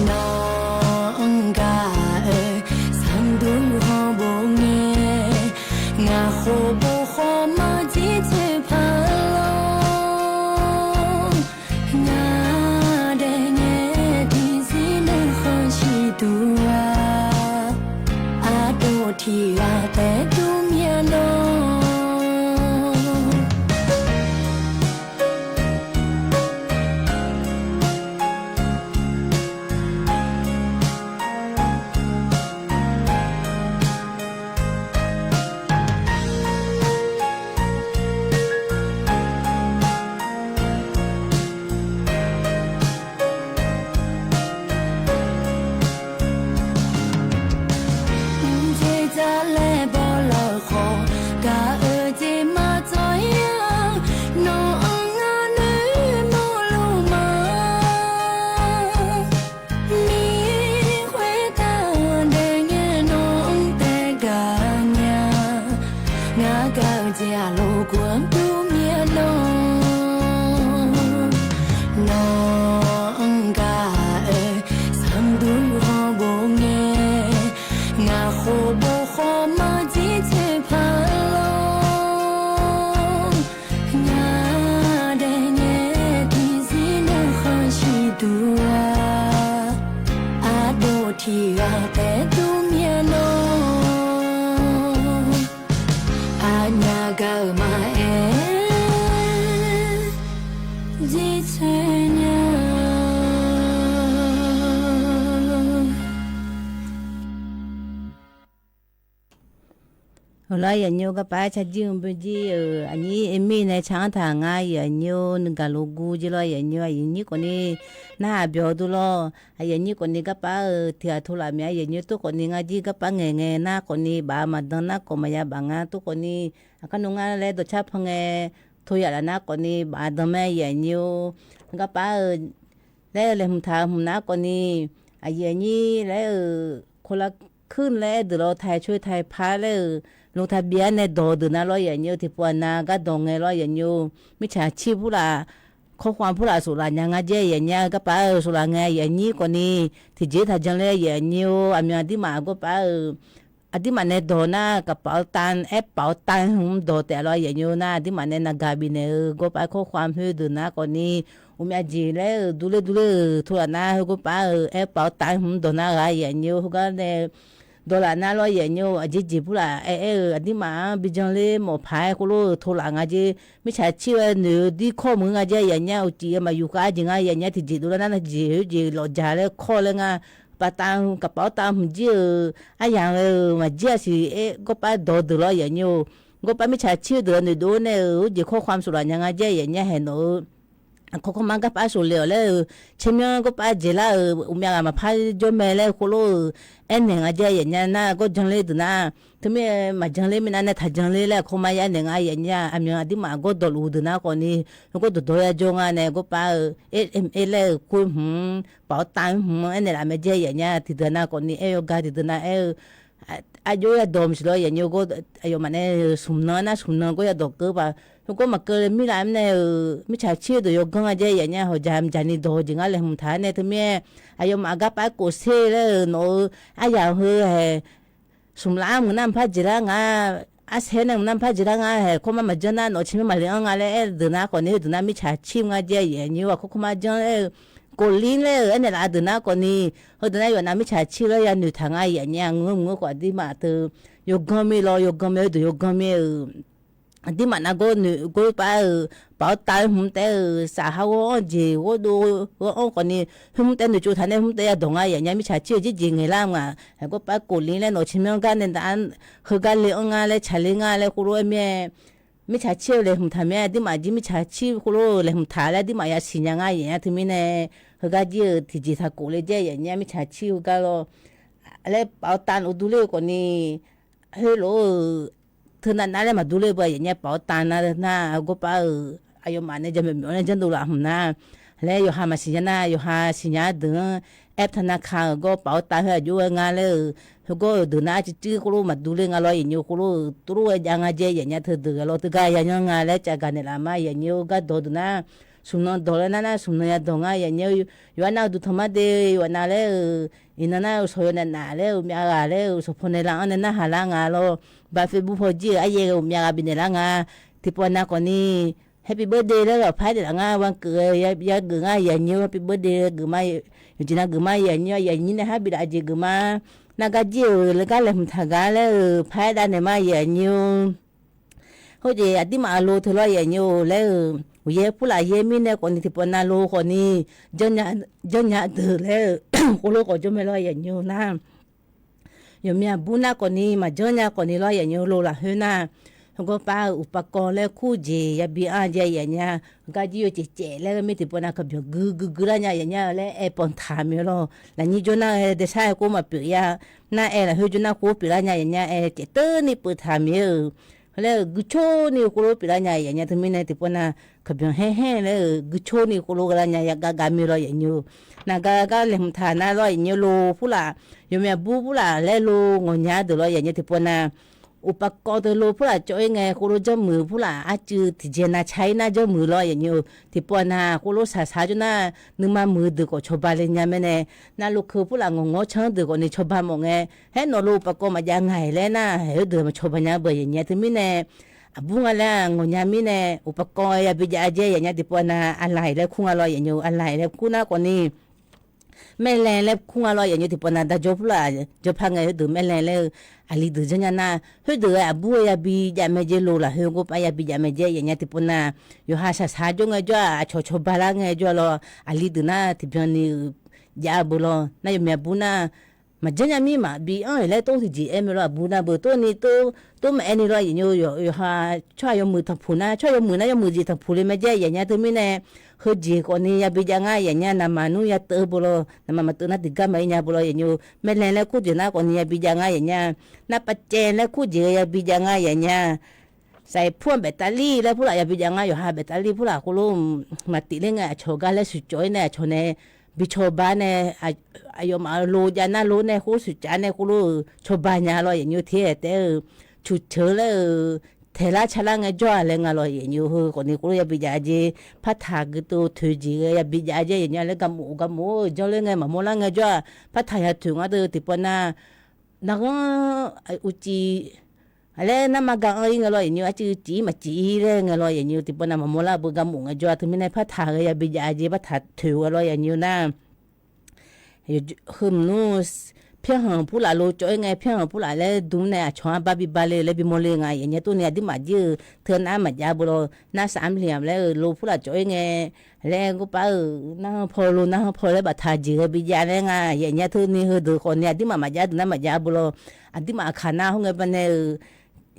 Nawq-anr gaq-euq zanqdur hawr bof ngae, ngaq khof bof khawf marjir tsoeq paq lawr. Ngar daef ngae tiqzir nuikhanr siqduq-a, aqdawq tiq ghaq taef dur myav nawr. Mqdzer dzar laer bawlar-eu khawf, gaq-eu jeq maqdzawr-ir-a, nawq-anr ngar noeqmawr luf ma. Mir khoertav daef ngae nawq-anr taef gaq nya. Ngar gaq-eu jeq aqloq gaq-anr dur myav nawr. Nawq-anr gaq-euq zanqdur hawr bof ngae, ngaq khof bof khawf marjir tsoeq paq lawr. Ngar daef ngae tiqzir nuikhanr siqduq-a, aqdawq tiq ghaq taef dur myav nawr. Aqnyaf gaq-euq maqaer jirtsoeq nya. Heulof-aer aqyuif aqnyir garpar carjir-eu bymrjir-euq aqnyir aer mir nae car-anr taq ngar, aqyuif aqnyir nuigaq logur jir lawr, aqyuif aqnyir aqyuif nyir khawfni narhaq byawq dur lawr. Aqyuif aqnyir khawfni garpar-euq tiq ghaq tov laf myav, aqyuif aqnyir tov khawfni ngar jir garpar ngaeq ngae nar khawfni baf-eu maqdan nar khawf maqya baf ngar tov khawfni aqkar nmr ngar laer dawqcar pan ngae tov yaf laf nar khawfni baf-eu dan mae, aqyuif aqnyir-or. Garpar-euq laer-eu laeqhmq taq-eu hmq nar khawfni aqyuif aqnyir laer-euq คนละครึ่ง laer deuq lawr, ไทยช่วยไทยพัฒน์ laer-euq ลงทะเบียน nae dawq-eu deuq nar lawr, aqyuif aqnyir tiqpov aqnav gardawq ngae lawr, aqyuif aqnyir mirtsaq cir purlaf, kawrkhav purlaf soflaf nya ngar jaer, aqyuif aqnyir garpar-euq soflaf ngae, aqyuif aqnyir khawfni tiqjeq taqjan laer, aqyuif aqnyir-or, aqmyan aqdirmaf garpar-euq aqdirmaf nae dawq nar, กระเป๋าตังค์ aer เป๋าตังค์ hmq dawq taef lawr yaef nyo nar, aqdirmaf nae navgaq bifnaeq-eu กระเป๋าตังค์ khoerkhawf mr-eu deuq nar khawfni, uqmyav jeq laer-euq durler durler-euq tawlaf nar, heu กระเป๋าตังค์ aer เป๋าตังค์ hmq dawq nar ghaq yaef nyo heugar nae dawq laf nar lawr yaef nyo, aqjeq jeq purlaf aer aer-euq aqdirmaf-anr bi janler mawf paq-aer khoerlof-eu tawlaf nga jer, mirtsaq cir-eu noeq-eu dirkawr meuq nga jer yaef nya, uqcif-eu maqyuf khav jeq nga yaef nya, tiqjeq dovlar nar jeq khoerjeq lawqjaq laer kawr laer nga, กระเป๋าตังค์ hmq jir-euq aryamq ghae-euq maqjir-a siq aer กระเป๋า dawq deuq lawr yaef nyo, กระเป๋า mirtsaq cir-eu deuq-a noeqdov nae-euq, or jeq kawr khawf mr soflaf nya nga jer yaef nya haeq nawq-eu, aqkawr kawr mar garpar sofle-awq laer-euq, caermyanr กระเป๋า jeq lar-euq uqmyav ghaq maqpar jawr mae laer khoerlof-euq, aernaeq nga jer yaef nya nar gawr janler deuq nar, teumirnae maqjanler mirnae nae taqjanler laer aqkawr mar yar naeq nga yaef nya, aqmyan aqdirmaf gawr dawqluf deuq nar khawfni, heugawr dawqdawq ya jawr nga nae กระเป๋า eu, เอสเอ็มเอส laer-euq khoer hmq, กระเป๋าตังค์ hmq aernaeq laf mae jer yaef nya, tiqdeuq nav khawfni aer-eu gar tiqdeuq nav aer-eu, aqjox yadawq maqsiq lawr yaef nyo gawr, aqyawfmaf nae smq nan nar smq nan gawr yadawq keuv paq, heugawr maqkeuv le mirlaf-anr nae-euq, mirtsaq cir-eu deuq yawganr nga jer yaef nya, hawqjaq mqjaq ni dawq-eu jeq ngar laeqhmq taq-aer nae teumirnae, aqyawfmaf garpar kof ser laer-euq nawq-eu, aryamq heu haeq, smq laf-anr mq nar mqpar jeq lar nga, arsaer nae mq nar mqpar jeq lar nga haeq kawr mar maqjanr nar nawq caermyanr maqle-anr nga laer aer deuq nar khawfni, heudeuq nar mirtsaq cir nga jer yaef nyo, aqkawr kawr mar janr laer-eu, กดลิงก์ laer-euq aernaeq laf deuq nar khawfni, heudeuq nar yawf nav mirtsaq cir laer ya noeqtaq nga yaef nya, ngeur mq ngeur khawf aqdirmaf teu, yawganr mir lawr yawganr mae heudeuq yawganr mir-euq, aqdirmaf nav gawr noeq gawr par-euq, 保单 hmq taef-euq saf ha ghawr-anr jeq ghawrdov ghawr-anr khawfni, hmq taef noeqtsov taq nae hmq taef yadawq nga yaef nya, mirtsaq cir-eu jir jeq ngaeqlar-eu nga, haeq gawr par kof ler laer nawq caermyanr gar nae daf-anr, heugar le-anr nga laer tsaqler nga laer khoerlof-aer mir-aer, mirtsaq cir-eu laeqhmq taq mir-aer aqdirmaf jir mirtsaq cir khoerlof-eu laeqhmq taq laer aqdirmaf yasiq nya nga yaef nya teumirnae, heugar jir-eu tiqjeq taq kof le jaer yaef nya mirtsaq cir-eu gar lawr laer 保单 uqdur ler-eu khawfni, heulof-eu teunav nav laer maqdur ler beu yaef nya, 保单 nar nar gawr par-euq aqyawfmaf nae jaqmyawf myawf nae janrdov laf hmq nar, laer yawqha maqsiq nya nar yawqha siqnya-eu deuq-anr, แอปธนาคาร-euq gawr 保单 heu aqjox-aer nga laer-euq, heugawr-euq deuq nar arcuiv cuiv khoerlof maqdur ler nga lawr yaef nyo khoerlof-euq tov lof-aer jav nga jaer yaef nya teu deuq-a lawr teugar yayanr nga laer cavgaq naeqlaf ma yaef nyo-eu gardawq deuq nar, smq nan dawq laer nar nar smq nan yadawq nga yaef nya, yawqha nar-eu duqtanq mar de, yawqha nav laer-euq, iqnan nar-eu shawq yaw naeq naf laer-euq, myav ghaq laer-euq, shawq paw naeq lar-anr nae narhaq lar nga lawr, ba Facebook paw jir-euq aryaer ghae-euq myav ghaq bifnaeq lar nga, tiqpawf nav khawfni, happy birthday laer ghaq par naeqlaf nga, วันเกิด-eu yageuf nga yaef nyo, happy birthday geuf ma, yawqjeq nav geuf ma yaef nyo, yaef nyir nae har biflaf jeq geuf ma, nav gar jir-euq laer gar laeqhmq taq gar laer-euq par-aer dav naeq ma yaef nyo. Khoerjeq aqdirmaf lo teu lawr yaef nyo laer-euq, uqyaer purlaf yaer mirnae khawfni tiqpawf nav lo khawfni, janrnya deuq laer-euq, khoerlof khawf jawr mae lawr yaef nyo nar, yawqmya bur nar khawfni maqjanr nya khawfni lawr yaef nyo lo lafkhoer nar, heugawr par-euq uqpaqkawv laer kurjeq yabi anr jae yaef nya, gar jir yawcaef caef laer ghae mir tiqpawf nav kaqbyanq gui gui gui lar nya yaef nya laer aer panq taq mir-eu lawr, lafnyir jawr nar-aer daesar-aer khoer maqpyeuf ya, nar-aer lafkhoer jawr nar khoer pyeuflar nya yaef nya aer caef teurni pyeuf taq mir-eu laer-euq guicoer ni khoerlof pyeuflar nya yaef nya teumirnae tiqpawf nav kaqbyanq haer haer laer-euq guicoer ni khoerlof ghae lar nya ya gar gar mir lawr yaef nyo, nav gar gar laeqhmq taq nar lawr yaef nyo lo purlaf, yawqmya bur purlaf laer lo ngawqnya deuq lawr yaef nya tiqpawf nav, uqpaqkawv teu lo purlaf cawv-ir ngae khoerlof janrmuiq purlaf arcuiv tiqjeq nav car-ir nar janrmuiq lawr yaef nyo, tiqpawf nav khoerlof shaqshaq jawr nar, nuima muiq-eu deuq khawf cawba le nya mae nae, navluf keuq purlaf ngawq ngawr canr deuq khawfni cawba mawf ngae, haer nawq lo uqpaqkawv maqjav ngaq-iq laer nar haeq-eu deuq maqcawba nya beu yaef nya teumirnae, aqbur nga laer ngawqnya mirnae uqpaqkawv yabi jav jaer yaef nya tiqpawf nav อะไหล่ laer kur nga lawr yaef nyo, อะไหล่ laer kur nar khawfni แม่แรง laer kur nga lawr yaef nyo tiqpawf nav darjawr purlaf jawrpar ngae heudeuq แม่แรง laer-eu aqli deuq janrnya nar, khoerdeuq-aer aqbur-eu yabi jav mae jaer lo lafkhoer gawr par yabi jav mae jaer yaef nya tiqpawf nav, yawqha shaqshaq jawr ngae jawr-aq aqcawq cawba lar ngae jawr-a lawr, aqli deuq nar tiqbyan ni-euq jav beu lawr nar yawqmya bur nar, maqjanr nya mir maqbi anr-iq laer tov tiqjeq aer mae lawr aqbur nar beu tov ni tov maqaer ni lawr yaef nyo, yawqha tsawrhaq yawmuiq tanqpuq nar tsawrhaq yawmuiq nar yawmuiq jeq tanqpuq le mae jaer yaef nya teumirnae, heujeq khawfni yabi jav ngar yaef nya, navmaqnmr ya teuv beu lawr, navmaqmaq teuv nar tiqgar maqaer nya beu lawr yaef nyo, แม่แรง laer kur jeq nar khawfni yabi jav ngar yaef nya, navpavcaev laer kur jeq-eu yabi jav ngar yaef nya, สายพ่วงแบตเตอรี่ laer purlaf yabi jav ngar, yawqha แบตเตอรี่ purlaf khoerlof maqtif ler ngae aqcawq gar laer shuqcawv-ir nae aqcawq nae bi cawba nae, aqyawfmaf lo jav nar lo nae khoer shuqcaf nae khoerlof-euq cawba nya lawr yaef nyo, ter-aer taef-eu cuqceuq laer-euq taeqlar calar ngae jawr-a laer nga lawr yaef nyo, heu khawfni khoerlof yabi jav jaer, partaq gui tov toeq jeq ghae yabi jav jaer yaef nya laer garmof garmof-eu janr ler ngae maqmawr lar ngae jawr-a, partaq ya toeq ngar deuq tiqpawf nar narghanr uqcif laer narma ga anr-ir ngae lawr yaqnyoe, arcuiv cif-ir maqcif-ir laer ngae lawr yaqnyoe, tiqpov nav maqmawr lar beu garmof ngaejawr-a. Teumirnae partaq ghae yabi jav jeq partaq toeq ghae lawr yaqnyoe nar, heumq nmr, pyanrhanq purlaf lo cawv-ir ngae, pyanrhanq purlaf laer dm nae aqcawq-anr bar bi bale laer bimawr le nga yaqnya. Tov ni aqdirmaf jir-eu teunav maqjav beu lawr, nar saf-anr bihliq-aq laer-eu lo purlaf cawv-ir ngae, laer gawrpar-euq narhanr paw lo narhanr paw laer baftaq jeq ghae bi jav laer nga yaqnya. Tov ni heudeuq khawf ni aqdirmaf maqjav deuq nar maqjav beu lawr, aqdirmaf aqkaq nar hawr ngae banae-euq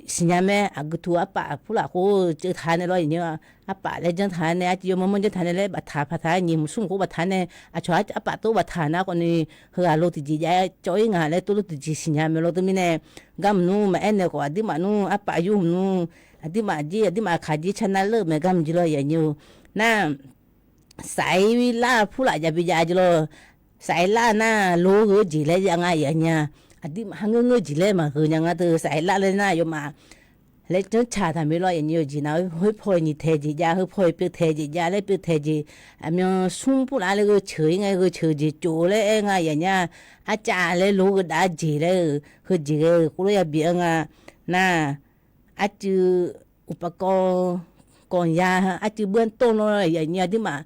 siqnya mae. Aqgeu tu arpaf purlaf khoer ceuv taq nae lawr yaqnyoe, arpaf laer janr taq nae, arcuiv yawmanr manr janr taq nae laer baftaq paq taq nyiq hmq smr hmq khoer baftaq nae, aqcawq arpaf tov baftaq nar khawf ni, heughaq lo tiqjeq jav cawv-ir ngaq laer tov lo tiqjeq siqnya mae lawr. Teumirnae garmq nmr maqaer naeq khawf aqdirmaf nmr, arpaf yur hmq nmr, aqdirmaf jir aqdirmaf aqkaq jir carnar leur-eu mae garmq jir lawr yaqnyoe. Nar saf-ir lar purlaf jav bi jav jir lawr. Saf-ir lar nar lo-eu jeq laer jav nga yaqnya. Aqdirmaf har ngeur ngeur jeq laer maqgheu nya nga teu saf-ir lar laer nar yawmaf laer janrcaq taq mir lawr yaqnyoe. Jeq nav khoer paw-iq nyiq taeq jeq jav, heu paw-iq pyeuf taeq jeq jav laer pyeuf taeq jeq, aqmyan smr purlaf laer gheu ceuq-ir ngae, gheu ceuq jeq cof laer aer nga yaqnya. Arcav laer lo-eu dav jeq laer-eu heujeq ghae-eu khoerlof yabi-anr nga. Nar arcuiv uqpaq kawv, kawv ya, arcuiv beu-anr tov lawr yaqnya aqdirmaf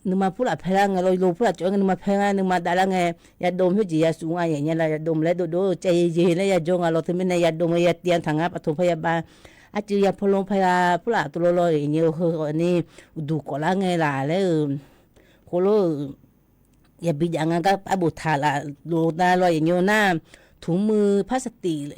nuima purlaf paelar ngae lawr, lo purlaf cawv-ir ngae nuima paelar, nuima davlar ngae, yadov khoerjeq yasuf nga yaqnya la, yadov laer dovdov-eu caev ye ye laer yajawr nga lawr. Teumirnae yadov ngae yativ-anr taq ngar paf to par yabav, arcuiv yapaw lo paelar purlaf tov lawr lawr yaqnya. Heu khawf ni uqduq kawflar ngae laf laer-eu khoerlof-eu yabi jav nga gar arbof taq laf lof nar lawr yaqnya nar, tmqmuiq par saqtif,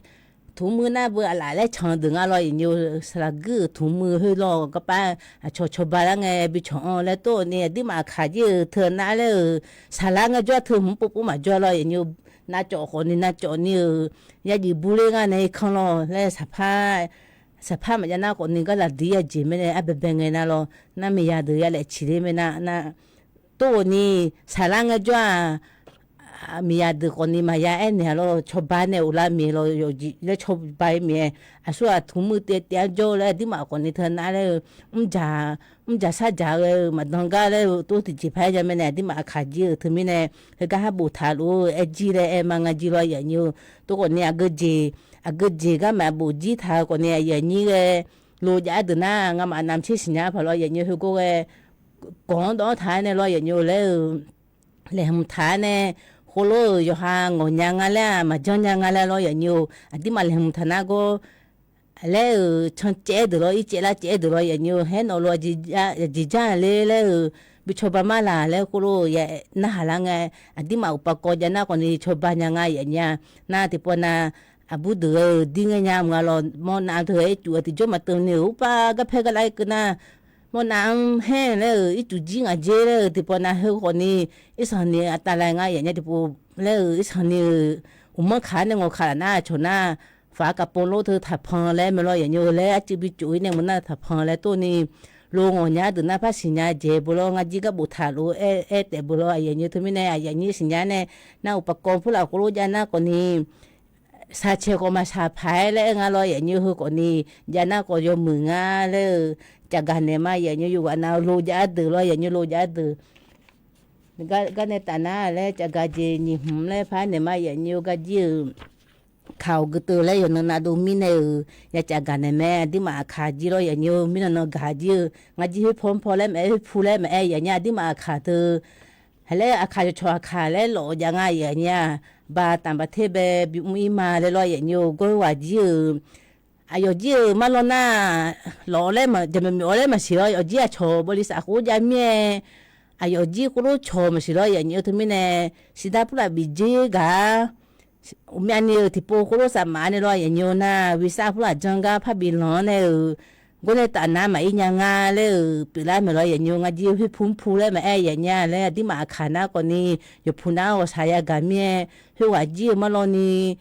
tmqmuiq nar beu aqlaf laer can deuq nga lawr yaqnya. Saqlaq guir-euq tmqmuiq khoer lawr garpar aqcawq cawba lar ngae bi cawq-anr laer tov ni aqdirmaf aqkaq jir-eu teunav laer-euq saqlar ngaejawr teu hmq povpov maqjawr lawr yaqnya. Navcawv khawf ni navcawv ni-euq yajuif burler ngar nae irkanr lawr laer saqpar, saqpar maqjav nar khawf ni gar laqdir yajeq mae nae arbaebae ngae nar lawr, nar miqyaq deuq yalaef ciqler mae nar nar, tov-eu ni saqlar ngaejawr-aq, miqyaq deuq khawf ni maqya aernaeq-a lawr, cawba nae uvlar miq lawr, yawqjeq laer cawba-ir miq-aer, aqsurghaq tmqmuiq taev taev-anr jawr-eu laer aqdirmaf khawf ni teunav laer-eu mrjaq, mrjaq sarjaq ghae-eu maqdan gar laer-eu tov tiqjeq par-aer nya mae nae aqdirmaf aqkaq jir-euq teumirnae, heugar har boftaq lof-eu aer jir laer aer ma nga jir lawr yaqnya. Tov khawf ni aqgeujeq, aqgeujeq garmaf bof jir taq-eu khawf ni aqyuif aqnyir ghae lo jav-aer deuq nar ngamaf navmaqtser siqnya paq lawr yaqnya. Heugawr ghae gawq-anr dawv-anr taq-aer nae lawr yaqnya laer-eu laeqhmq taq-aer nae, khoerlof-euq yawqha ngawqnya nga laer-aq maqjanr nya nga laer lawr yaqnya. Aqdirmaf laeqhmq taq nar gawr laer-euq cancaev-aer deuq lawr, ircaev lar caev-aer deuq lawr yaqnya. Haer nawq lo aqjeq jar-aq ler laer-euq bi cawba mar laq laer khoerlof-eu ya narhaq lar ngae, aqdirmaf uqpaq kawv jav nar khawf ni cawba nya nga yaqnya. Nar tiqpov nav aqbur deuq-euq dir ngae nya mq nga lawr, mawrnav teu-aer ircuf-eu tiqjawr maqteuv ni-euq urpar garpaer garlar-ir keuv nar, mawrnav-anr haer laer-euq ircuf jir ngaq jer laer-euq tiqpov nav heu khawf ni, irsanq ni aqtavlae nga yaqnya tiqpov laer-euq irsanq ni-euq uqmanr kaq-ar nae ngawqkaq laf nar aqcawq nar, faq-ar kaqpov lor teu taqpan laer mae lawr yaqnya-eu laer arcuiv bi cof-ir nae meuq nar taqpan laer tov ni, lo ngawqnya deuq nar par siqnya jaeq beu lawr, ngar jir gar boftaq lof-eu aer taef beu lawr aqyuif aqnyir teumirnae aqyuif aqnyir siqnya nae, nar uqpaq kawv purlaf khoerlof jav nar khawf ni shaqcaeq khawf maqshaq paq-aer laer aer nga lawr yaqnya. Heu khawf ni jav nar khawf yawmuiq nga laer-eu cafgaq naeq ma yaqnya. Yawqghaq nav lo jav-ar deuq lawr yaqnya, lo jav-ar deuq gar nae taf nar laer cafgaq jeq nyiq hmq laer par naeq ma yaqnya. Gar jir-euq kaq-awq geu teu laer yawqnan navdov mirnae-euq ya cafgaq naeq mae. Aqdirmaf aqkaq jir lawr yaqnya, mirnan nan gaq jir-eu ngar jir khoer paw mr paw laer maqaer, khoer pu laer maqaer yaqnya. Aqdirmaf aqkaq teu laer aqkaq cawqcawq aqkaq laer lawf-eu jav nga yaqnya. Baq taf baq ter bae bimr ir ma laer lawr yaqnya. Gawr ghaq jir-euq aqyawf jir-euq marlawr nar, lawf-awr laer jaqmyawf myawf-awr laer maqsiq lawr, aqyawf jir aqcawq bawli saf khoer jav mir-aer, aqyawf jir khoerlof cawq maqsiq lawr yaqnya. Teumirnae siqdar purlaf bif jer gaq-ar, uqmyav ni-euq tiqpov khoerlof safmaf nae lawr yaqnya nar, wisar purlaf janr gar parbi lanq-anr nae-euq gawr nae taf nar maqir nya nga laer-euq pyeuflar maeq lawr yaqnya. Ngar jir khoer pu mr pu laer maqaer yaqnya laer aqdirmaf aqkaq nar khawf ni, yawqpu nar ghawqshaq yagaq mir-aer, khoerghaq jir-eu marlawr ni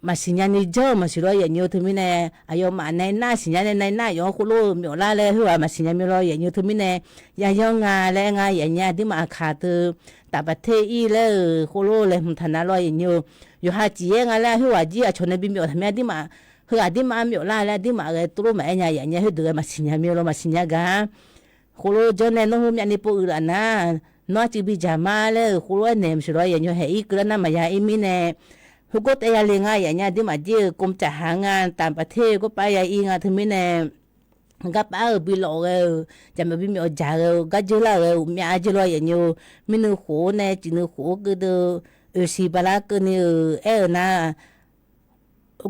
maqsiq nya ni janr-eu maqsiq lawr yaqnya. Teumirnae aqyawfmaf nai nar siqnya nae nai nar yawf-anr khoerlof-eu myawf lar laer khoerghaq maqsiq nya mir lawr yaqnya. Teumirnae yayanr nga laer aer nga yaqnya. Aqdirmaf aqkaq teu taf baq ter ir laer-euq khoerlof laeqhmq taq nar lawr yaqnya. Yawqha ciq-aer nga laer khoerghaq jir aqcawq nae bimyawf taq mir aqdirmaf, heughaq aqdirmaf-anr myawf lar laer aqdirmaf ghae tov lof maqaer nya yaqnya. Khoerdeuq ghae maqsiq nya mir lawr maqsiq nya gaq-ar. Khoerlof janr nae nawr heu myavni pov uiq laf nar, nawr arcuiv bi jaq mar laer-euq khoerlof aernaeq maqsiq lawr yaqnya. Haeq ir keuvlar nar maqya ir mirnae heugawr taev yale nga yaf nya, aqdirmaf jir-euq กรมจัดหางานต่างประเทศ gawrpav ya ir nga teumirnae, garpar-euq bi lawf ghae-euq, jaqmyawf bimyawf jaq ghae-eu gar dzeur lar-euq ghae-eu myav-a jir lawr yaf nyi-eu, mirnuiv khof-awr nae ciqnuiv khof-awr keuvdeuv, oeqsiq bala keuvni-euq aer-euq nar,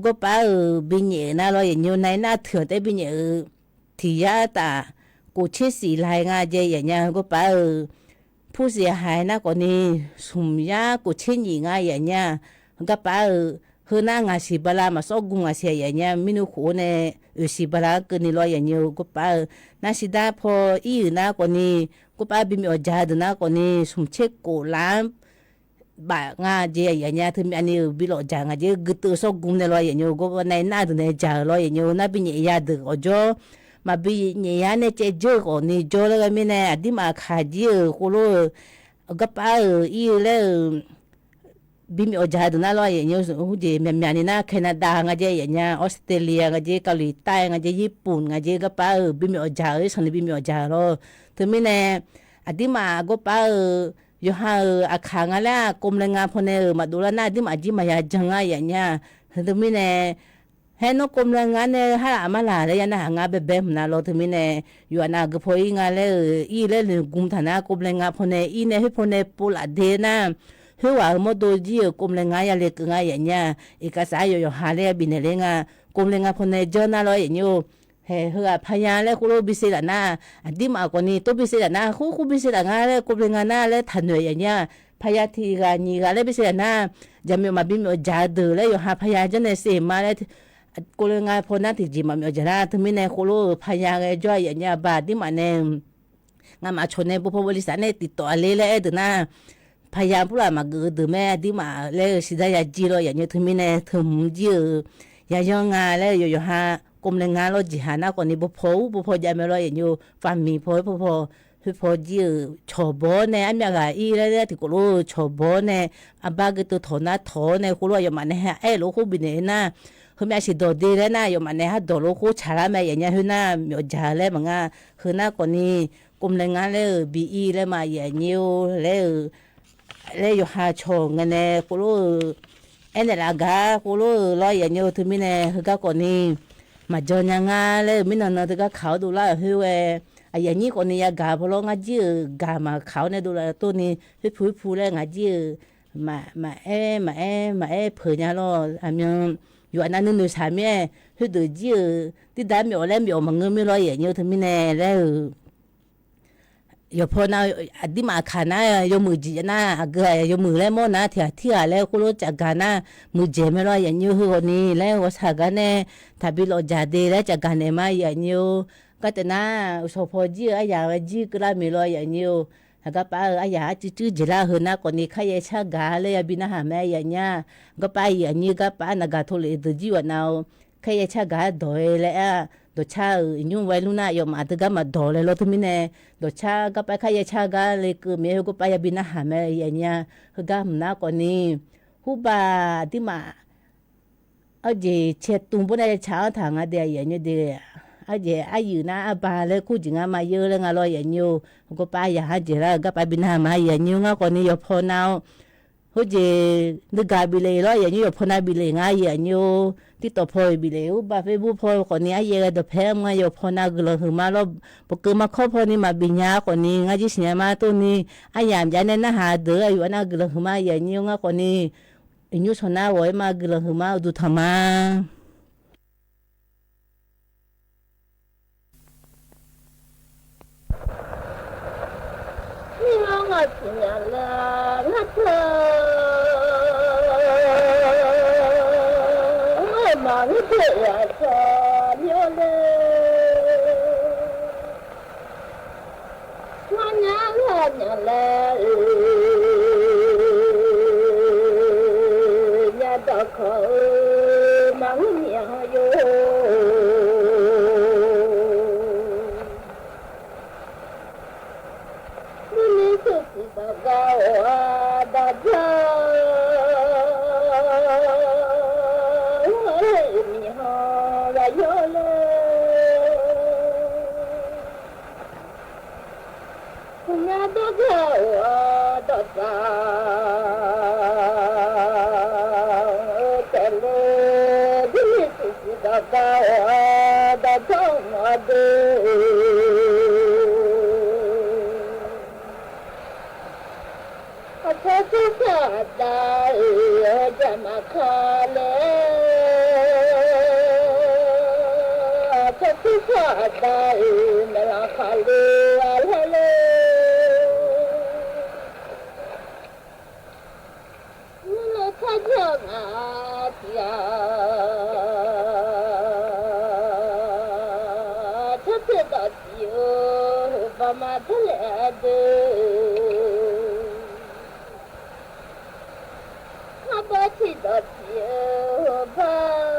gawrpar-euq binyaef-euq nar lawr yaf nyi-eu, nav-ir nar teuq-anr taef binyaef-euq tiq yar taf kof tser siq lai nga jae yaf nya, gawrpar-euq ผู้เสียหาย nar khawfni smq yar kof tser nyif nga yaf nya, garpar-euq, heu nar ngaq siq bala maqsawr gu ngaq siq yaf nya, mirnuiv khof-awr nae oeqsiq bala-anr keuvni lawr yaf nyi-eu gawrpar-euq, nar siqdar paw ir-euq nar khawfni, gawrpar bimyawf jaq-eu deuq nar khawfni smq tser kof lar-anr baf nga jae yaf nya, teumyavni-euq bi lawf jaq nga jae guiteuv sawr gu nae lawr yaf nyi-eu, gawrpar nav-ir nar deuq nae jaq-euq lawr yaf nyi-eu, nar binyaef ya deuq khawf jawr, maqbi nyaef yar nae caev dzeur-eu khawfni jawr laer ghae mirnae, aqdirmaf kaq jir-euq khoerlof-eu, garpar-euq ir-eu laer-euq, bimyawf jaq deuq nar lawr yaf nyi-eu, heujeq myaqmyaq ni nar Canada nga jae yaf nya, Australia nga jae, เกาหลีใต้ nga jae, ญี่ปุ่น nga jae, garpar-euq bimyawf jaq-euq, irsanq ni bimyawf jaq-euq lawr. Teumirnae, aqdirmaf gawrpar-euq, yawqha-euq aqkaq nga laer-aq, กรมแรงงาน pawnae-euq maqdov lar nar, aqdirmaf jir maqya jan nga yaf nya. Heu teumirnae, haer nawr กรมแรงงาน nae harlaf marlaq laer ya narhaq nga baebae hmq na lawr teumirnae, yawqha nav gui paw ir nga laer-euq ir laer noeqgm taq nar, กรมแรงงาน pawnae ir nae khoer pawnae povlaf de nar, khoerghaq-euq mawrdo jir-euq กรมแรงงาน yale keuv nga yaf nya, เอกสาร yawq yawqha laer ya bifnaeq ler nga, กรมแรงงาน pawnae janr nar lawr yaf nyi-eu, haeq heughaq paya laer khoerlof bise laf nar, aqdirmaf khawfni tov bise laf nar, khoer khoer bise laf nga laer กรมแรงงาน nar laer taqnoeq yaf nya, paya tiq ghaq nyiq ghaq laer bise laf nar, jaqmyawf maqbi myawf jaq-eu deuq laer yawqha paya janr nae se ma laer, กรมแรงงาน paw nar tiqjeq maqmyawf jaq lar teumirnae khoerlof-euq paya ghae jawr-a yaf nya ba aqdirmaf nae, ngamaf cawq nae bawpaw bawlisaf nae tiqtawf-a ler laer aer deuq nar, paya burlaf maqgeuf-eu deuq mae aqdirmaf laer-eu siqdar ya jir lawr yaf nyi-eu teumirnae teu hmq jir-euq, yayanr nga laer yawq yawqha กรมแรงงาน lawr jeqha nar khawfni bawpaw ur bawpaw jav mae lawr yaf nyi-eu, ฟาร์ม miq paw khoer paw paw, khoer paw jir-euq cawqbawr nae armyav ghaq ir laer laer tiqkawv lof-eu cawqbawr nae, arbar gui teu tawq nar tawq-awr nae khoerlof aqyawfmaf nae ha aer lof khoer bifnaeq nar, heumyav siqdawq de laer nar aqyawfmaf nae hardawq lof khoer tsaqlar mae yaf nya, khoer nar myawf jaq laer maqnga, heu nar khawfni กรมแรงงาน laer-euq bi ir laer ma yaf nyi-eu laer-eu, laer yawqha cawq ngae nae khoerlof-eu, aernaeq laf gaq khoerlof-eu lawr yaf nyi-eu teumirnae heugar khawfni, maqjan nya nga laer-eu mirnan nan teugar kaq-awr dovlar-euq khoer ghae, aqyuif aqnyir khawfni yagaq paw lawr ngar jir-euq gaq maqkaq-awr nae dovlar tov ni, khoer pu khoer pu laer ngaq jir-euq, maqaer maqaer maqaer peuq nya lawr aqmyan, yawqha nav nuinoeq saq mir-aer khoerdeuq jir-euq tirdav myawf laer myawf maqngeur mir lawr yaf nyi-eu teumirnae laer-euq, yawqpaw nav aqdirmaf kaq nar yawmuiq jeq nar aqgeu-aq yawmuiq laer mawr nar tiq ghaq tirghaq laer khoerlof cafgaq nar muiqdzaeq mae lawr yaf nyi-eu, heughawqni laer ghawqshaq gar nae taqbi lawfjaq de laer cafgaq naeq ma yaf nyi-eu, gar taef nar uqshawq paw jir-eu aryaq ghae jir keuvlar miq lawr yaf nyi-eu, haqgar pav-eu aryaq arcuiv cuiv jeq lar heu nar khawfni kharyaer car gaq laer yabi narhaq mae yaf nya, gar pav yaf nyi gar pav naqgaq tov lef deuq jir yawqha nav-eu kharyaer car gaq-ar dawq-aer laer-a, dawqcar-euq iqnymr ghae lur nar aqyawfmaf teugar maqdawq laer lawr teumirnae, dawqcar gar pav kharyaer car gar lekeuv miq-aer heugar pav yabi narhaq mae yaf nya, heugar hmq nar khawfni, hurba aqdirmaf arjeq cae tmq bawr nae tsaq-anr taq nga de yaf nyi de, arjeq aryuif nar arba laer kur jeq ngar ma yeur laer nga lawr yaf nyi-eu, heugar pav yaq har jeq lar-eu gar pav bi narhaq ma yaf nyi-eu ngar khawfni yawqpaw nav-awr, heujeq nuigaq bif lef lawr yaf nyi-eu, yawqpaw nav bif lef nga yaf nyi-eu, tirtawf paw-iq bif lef-eu, hurba Facebook paw khawfni aryaev ghae dawqpae-anr ma yawqpaw nav guiqlanq huiqma lawr, bawqkeuv ma kawr pawni maqbif nya khawfni ngar jir siqnya ma tov ni, aryamq jav nae narhaq deuq-eu aqyawf nar guiqlanq huiqma yaf nyi-eu ngar khawfni, iqnymr sanqnar ghawq-aer ma guiqlanq huiqma uqduq tanq ma. Ngar ngaq siqnya laer ngar teu, ngar maqngeur de aqcawq nymr laer. Ngar nya lar nya laer, nya dawqkawq-eu maqngeur nya yo. Nuini shuqsiq dawq gar-awr dawq jar-awr, miqhan yayawr laer. Nya dawq gar-awr dawq jar-awr, Gar-awr dawqdzawr-awr de. Aqcawq tsawrcawq aqda-euq jaqmaf ka le, aqcawq tsawrcawq aqda-euq maeqlanq khaq le aqlar le. Nymr lo tsawrjeuq ngaq tiq ghaq, tsawrjeuq dawq tiq-eu heubanq ma dawrlaef deuq, ngar bawr tiq dawq tiq-eu heubanq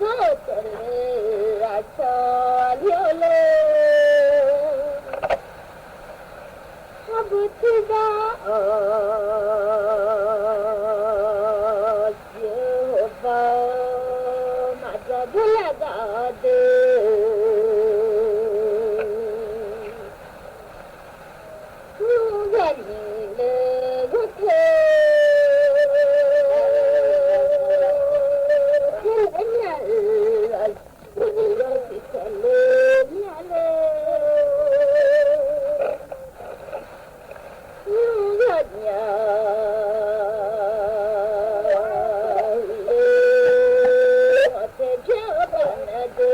dawr-eu taef le, aqcawq aqli-awr le. Ngar bawr tiq dawq-awr tiq-eu heubanq maqdzaq dawrlaef daq-awr de. Nymr zaqnyiq le ghoer te, teulof-aer mya-euq aqyuif le tiqkhaeq le mya le. Nymr zaqnyiq-a le, ngaq tae byaer-eu baqnaeq de.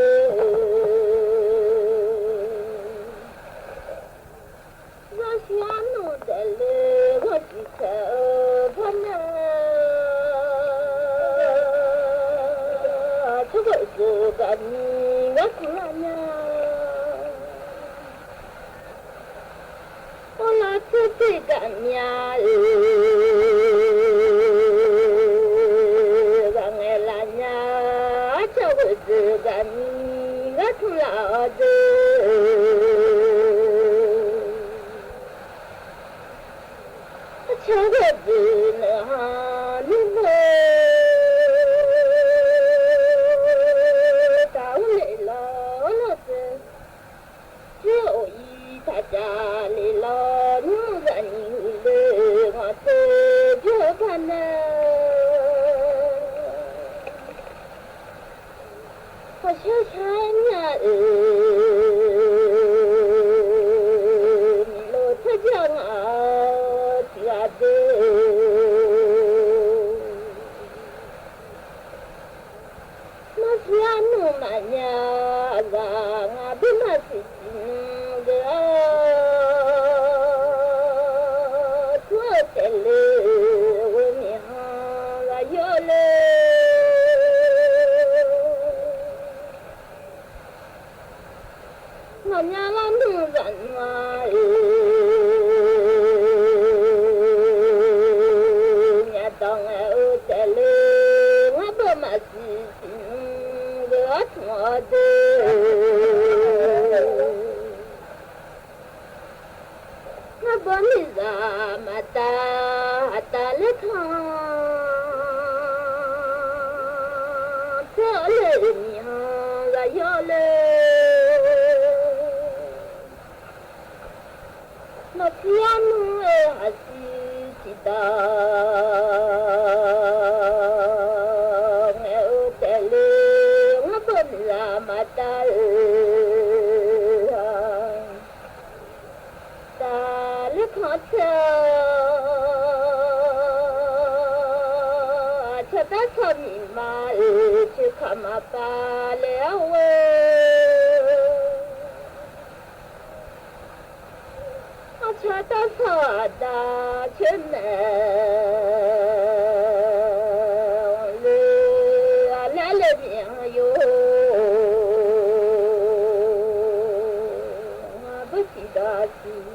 Yawshuif arnmr daefle ghawqshuif taef-eu barnae, tsawrghof deuq gaqni ghartmq lar nya. Orlav tser teq gaqmya-euq ghaq ngaeq laf nya. Arcawq ghoeq deuq gaqni ghartmq laf-awr de. Arcawq ghoeq deuq naeq ha nymr bo taq-awr leq lawq-awr lawq teu. Tser of-ir taq jav le lawq, nymr zaqnyiq huiq le, ngaq tae byaer-eu baqnae. Hawqshar shar-aer mya-euq miqlo tsawrjeuq ngaq-awr tiq ghaq de. Marsiq arnmr maqnya, aqzaq ngaq bymr maqsiq siq nmr geuf-awr, tur-eu taef le, ghoe miqhan ghaq yawr le. Maqnya lar nmr zaq nmr-a-euq, myavdanq ngaeq-eu taef le, ngar beu maqsiq siq nmr geuf-awr tmq-awr de. Ngar bawr miqzaq maqtav, aqtav laer kan tser-awr le, miqhan ghaq yawr le. Nawqtir arnmr-eu haqsiq tiqdaq ngaeq-eu taef le, ngar beu miqzaq maqtav-euq-a. Taqler kan tser-awr, aqcawq darsanr miqma-euq coeqkaq maqpav laer-awr ghoe. Arcawq darsanr aqda coer maeq-anr le, aqlaer le miqhan yo, ngar beu tiqdaq siq-eu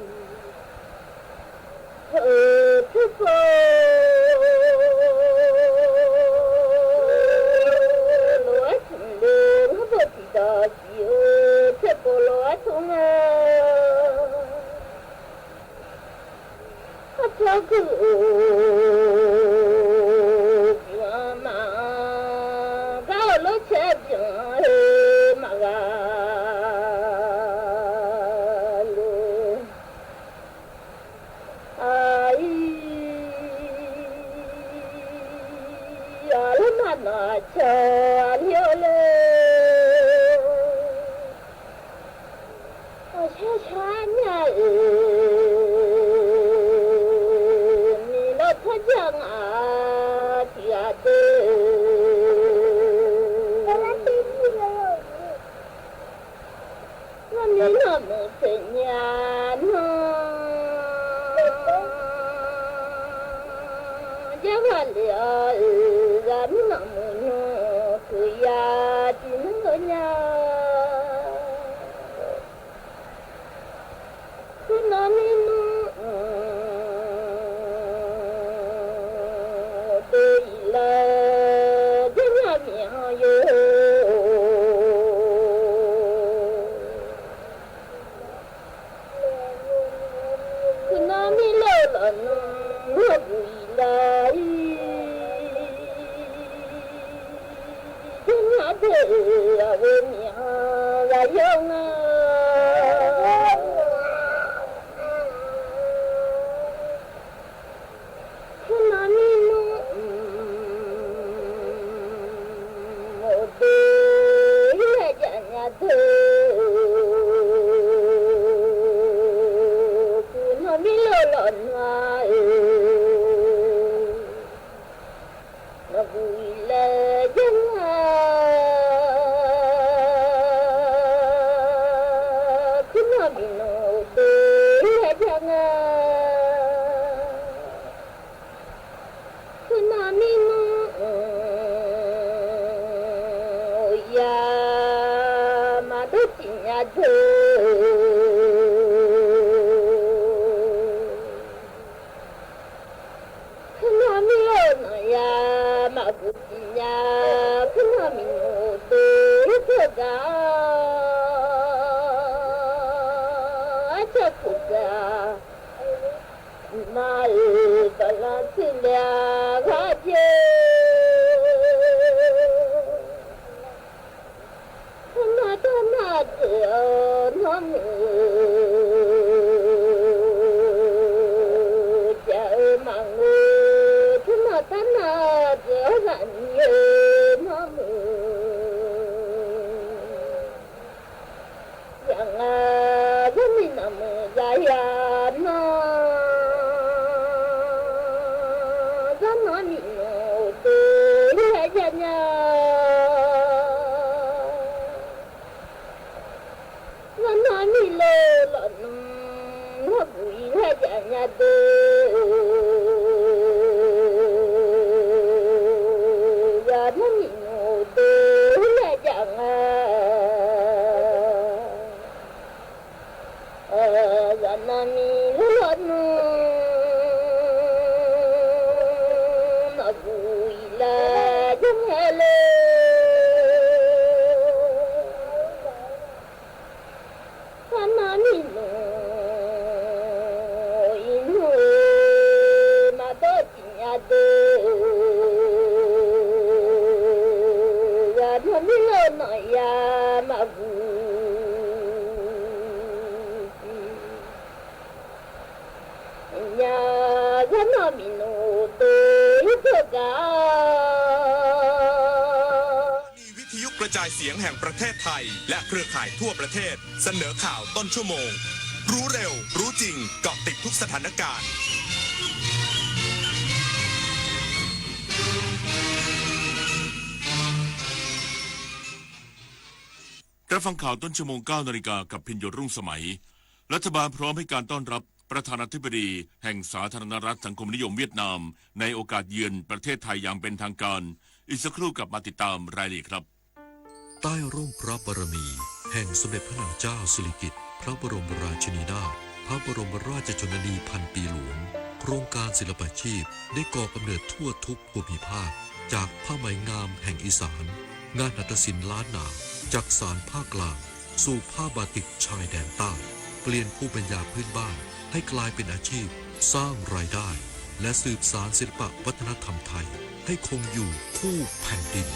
tser pov lof-aer tmq le, ngar beu tiqdaq siq-eu tser pov lof-aer tmq nga. Arcawq guiq-eu byan maqanr, gar-euq lorcaer byan-eu maqghaq le. Aqir, aqlar Cawq aqli-awr le, ghawqshar shar nya-euq miqlawr tsawrjeuq ngaq tiq ghaq deuq-eu, Ghawqmir nanqmuiq tsoeq nya nan, Jarghaq lef-awr-euq ghawqmir nanqmuiq nan, teuq ya tiq nmr-eu nya. Kuirnan mirnmr dov-iq laer, Jarghaq miqhan yo. Kuirnan mirlor lawqnan, nawr buq-iq laer-ir, Jarghaq deuq-euq aqghoe miqhan ghaq yawr nga. Kuirnan mirnmr uqdui-ir laer jav nya deuq, Kuirnan mirlor lawqnan-euq, nawq buq-iq laer jav nga. Kuirnan mirnmr uqdui-ir laer jav nga. Kuirnan mirnmr uqyaq maqdawr tiq nya deuq, Kuirnan mirlor nanqya maqbuq tiq nya, Kuirnan mirnmr uqdui-ir tsawrgaq, arcar kuq gaq, iqmav-euq baqlanr tsuif laer-a ghaq jaer. Tawrnar tawrnar deuq-awr nawr muiq-eu, jaq-eu maqngeur, tawrnar tawrnar deuq-awr ghaq nyiq-eu nawr muiq. Yaq nga, Ghawqmir nanqmuiq zaqya nan, Ghawqmir mirnmr uqdui-ir laer jav nya. Ghawqmir mirlor lawqnan, nawr buq-iq laer jav nya deuq, Ghawqmir mirnmr uqdui-ir laer jav nga. Ghaqnan mirlor lawqnan, nawq buq-iq laer jav nga le. Ghaqnan mirnmr iqnmr-eu maqdawr tiq nya deuq, Ghaqnan mirlor nanqya maqbuq tiq nya, Ghaqnan mirnmr uqdui-ir tsawrgaq สถานีวิทยุกระจายเสียงแห่งประเทศไทยและเครือข่ายทั่วประเทศ เสนอข่าวต้นชั่วโมง รู้เร็ว รู้จริง เกาะติดทุกสถานการณ์ รับฟังข่าวต้นชั่วโมง เก้านาฬิกา กับพิญโยรุ่งสมัย รัฐบาลพร้อมให้การต้อนรับประธานาธิบดีแห่งสาธารณรัฐสังคมนิยมเวียดนาม ในโอกาสเยือนประเทศไทยอย่างเป็นทางการ อีกสักครู่กลับมาติดตามรายละเอียดครับ ใต้ร่มพระบารมีแห่งสมเด็จพระนางเจ้าสิริกิติ์ พระบรมราชินีนาถ พระบรมราชชนนีพันปีหลวง โครงการศิลปาชีพได้ก่อกำเนิดทั่วทุกภูมิภาค จากผ้าไหมงามแห่งอีสาน งานหัตถศิลป์ล้านนา จักสานภาคกลาง สู่ผ้าบาติกชายแดนใต้ เปลี่ยนภูมิปัญญาพื้นบ้านให้กลายเป็นอาชีพ สร้างรายได้ และสืบสานศิลปะวัฒนธรรมไทย ให้คงอยู่คู่แผ่นดิน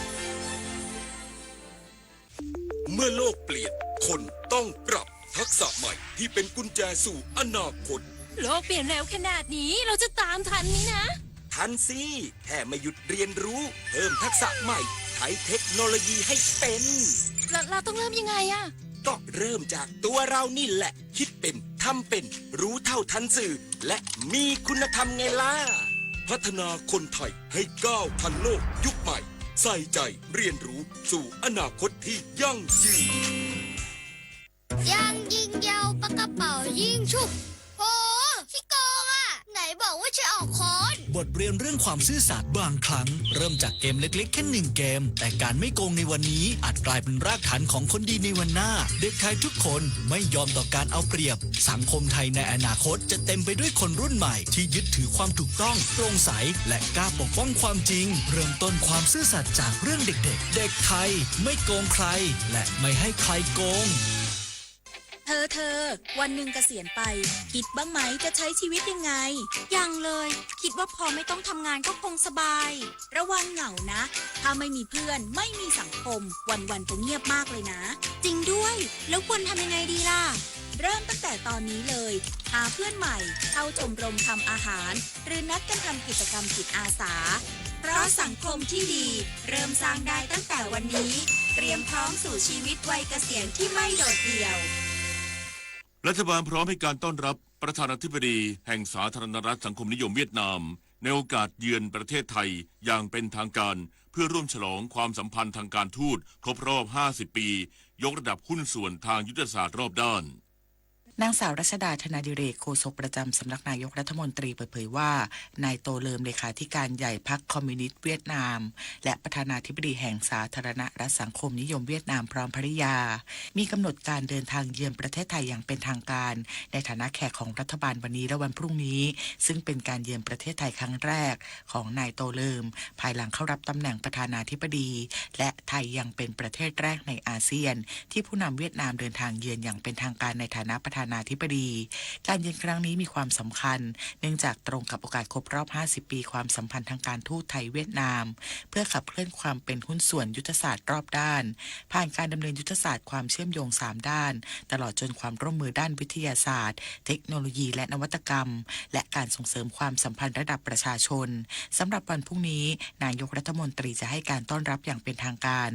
เมื่อโลกเปลี่ยน คนต้องปรับ ทักษะใหม่ที่เป็นกุญแจสู่อนาคต โลกเปลี่ยนเร็วขนาดนี้ เราจะตามทันไหมนะ ทันสิ แค่ไม่หยุดเรียนรู้ เพิ่มทักษะใหม่ ใช้เทคโนโลยีให้เป็น เรา เราต้องเริ่มยังไงอะ ก็เริ่มจากตัวเรานี่แหละ คิดเป็น ทำเป็น รู้เท่าทันสื่อ และมีคุณธรรมไงล่ะ พัฒนาคนไทยให้ก้าวทันโลกยุคใหม่ ใส่ใจเรียนรู้สู่อนาคตที่ยั่งยืน ยางยิงยาวปากกระเป๋ายิงฉุบ โห ขี้โกงอะ ไหนบอกว่าจะออกค้อน บทเรียนเรื่องความซื่อสัตย์บางครั้งเริ่มจากเกมเล็กๆแค่หนึ่งเกม แต่การไม่โกงในวันนี้อาจกลายเป็นรากฐานของคนดีในวันหน้า เด็กไทยทุกคนไม่ยอมต่อการเอาเปรียบ สังคมไทยในอนาคตจะเต็มไปด้วยคนรุ่นใหม่ที่ยึดถือความถูกต้อง โปร่งใส และกล้าปกป้องความจริง เริ่มต้นความซื่อสัตย์จากเรื่องเด็กๆ เด็กไทยไม่โกงใคร และไม่ให้ใครโกง เธอ เธอ วันหนึ่งเกษียณไป คิดบ้างไหมจะใช้ชีวิตยังไง ยังเลย คิดว่าพอไม่ต้องทำงานก็คงสบาย ระวังเหงานะ ถ้าไม่มีเพื่อน ไม่มีสังคม วันๆจะเงียบมากเลยนะ จริงด้วย แล้วควรทำยังไงดีล่ะ เริ่มตั้งแต่ตอนนี้เลย หาเพื่อนใหม่ เข้าชมรมทำอาหาร หรือนัดกันทำกิจกรรมจิตอาสา เพราะสังคมที่ดี เริ่มสร้างได้ตั้งแต่วันนี้ เตรียมพร้อมสู่ชีวิตวัยเกษียณที่ไม่โดดเดี่ยว รัฐบาลพร้อมให้การต้อนรับประธานาธิบดีแห่งสาธารณรัฐสังคมนิยมเวียดนาม ในโอกาสเยือนประเทศไทยอย่างเป็นทางการ เพื่อร่วมฉลองความสัมพันธ์ทางการทูตครบรอบ ห้าสิบ ปี ยกระดับหุ้นส่วนทางยุทธศาสตร์รอบด้าน นางสาวรัชดา ธนาดิเรก โฆษกประจำสำนักนายกรัฐมนตรีเปิดเผยว่า นายโตเลิม เลขาธิการใหญ่พรรคคอมมิวนิสต์เวียดนาม และประธานาธิบดีแห่งสาธารณรัฐสังคมนิยมเวียดนามพร้อมภริยา มีกำหนดการเดินทางเยือนประเทศไทยอย่างเป็นทางการ ในฐานะแขกของรัฐบาลวันนี้และวันพรุ่งนี้ ซึ่งเป็นการเยือนประเทศไทยครั้งแรกของนายโตเลิม ภายหลังเข้ารับตำแหน่งประธานาธิบดี และไทยยังเป็นประเทศแรกในอาเซียน ที่ผู้นำเวียดนามเดินทางเยือนอย่างเป็นทางการในฐานะประธานาธิบดี การเยือนครั้งนี้มีความสำคัญ เนื่องจากตรงกับโอกาสครบรอบ ห้าสิบ ปีความสัมพันธ์ทางการทูตไทย-เวียดนาม เพื่อขับเคลื่อนความเป็นหุ้นส่วนยุทธศาสตร์รอบด้าน ผ่านการดำเนินยุทธศาสตร์ความเชื่อมโยง สาม ด้าน ตลอดจนความร่วมมือด้านวิทยาศาสตร์ เทคโนโลยีและนวัตกรรม และการส่งเสริมความสัมพันธ์ระดับประชาชน สำหรับวันพรุ่งนี้ นายกรัฐมนตรีจะให้การต้อนรับอย่างเป็นทางการ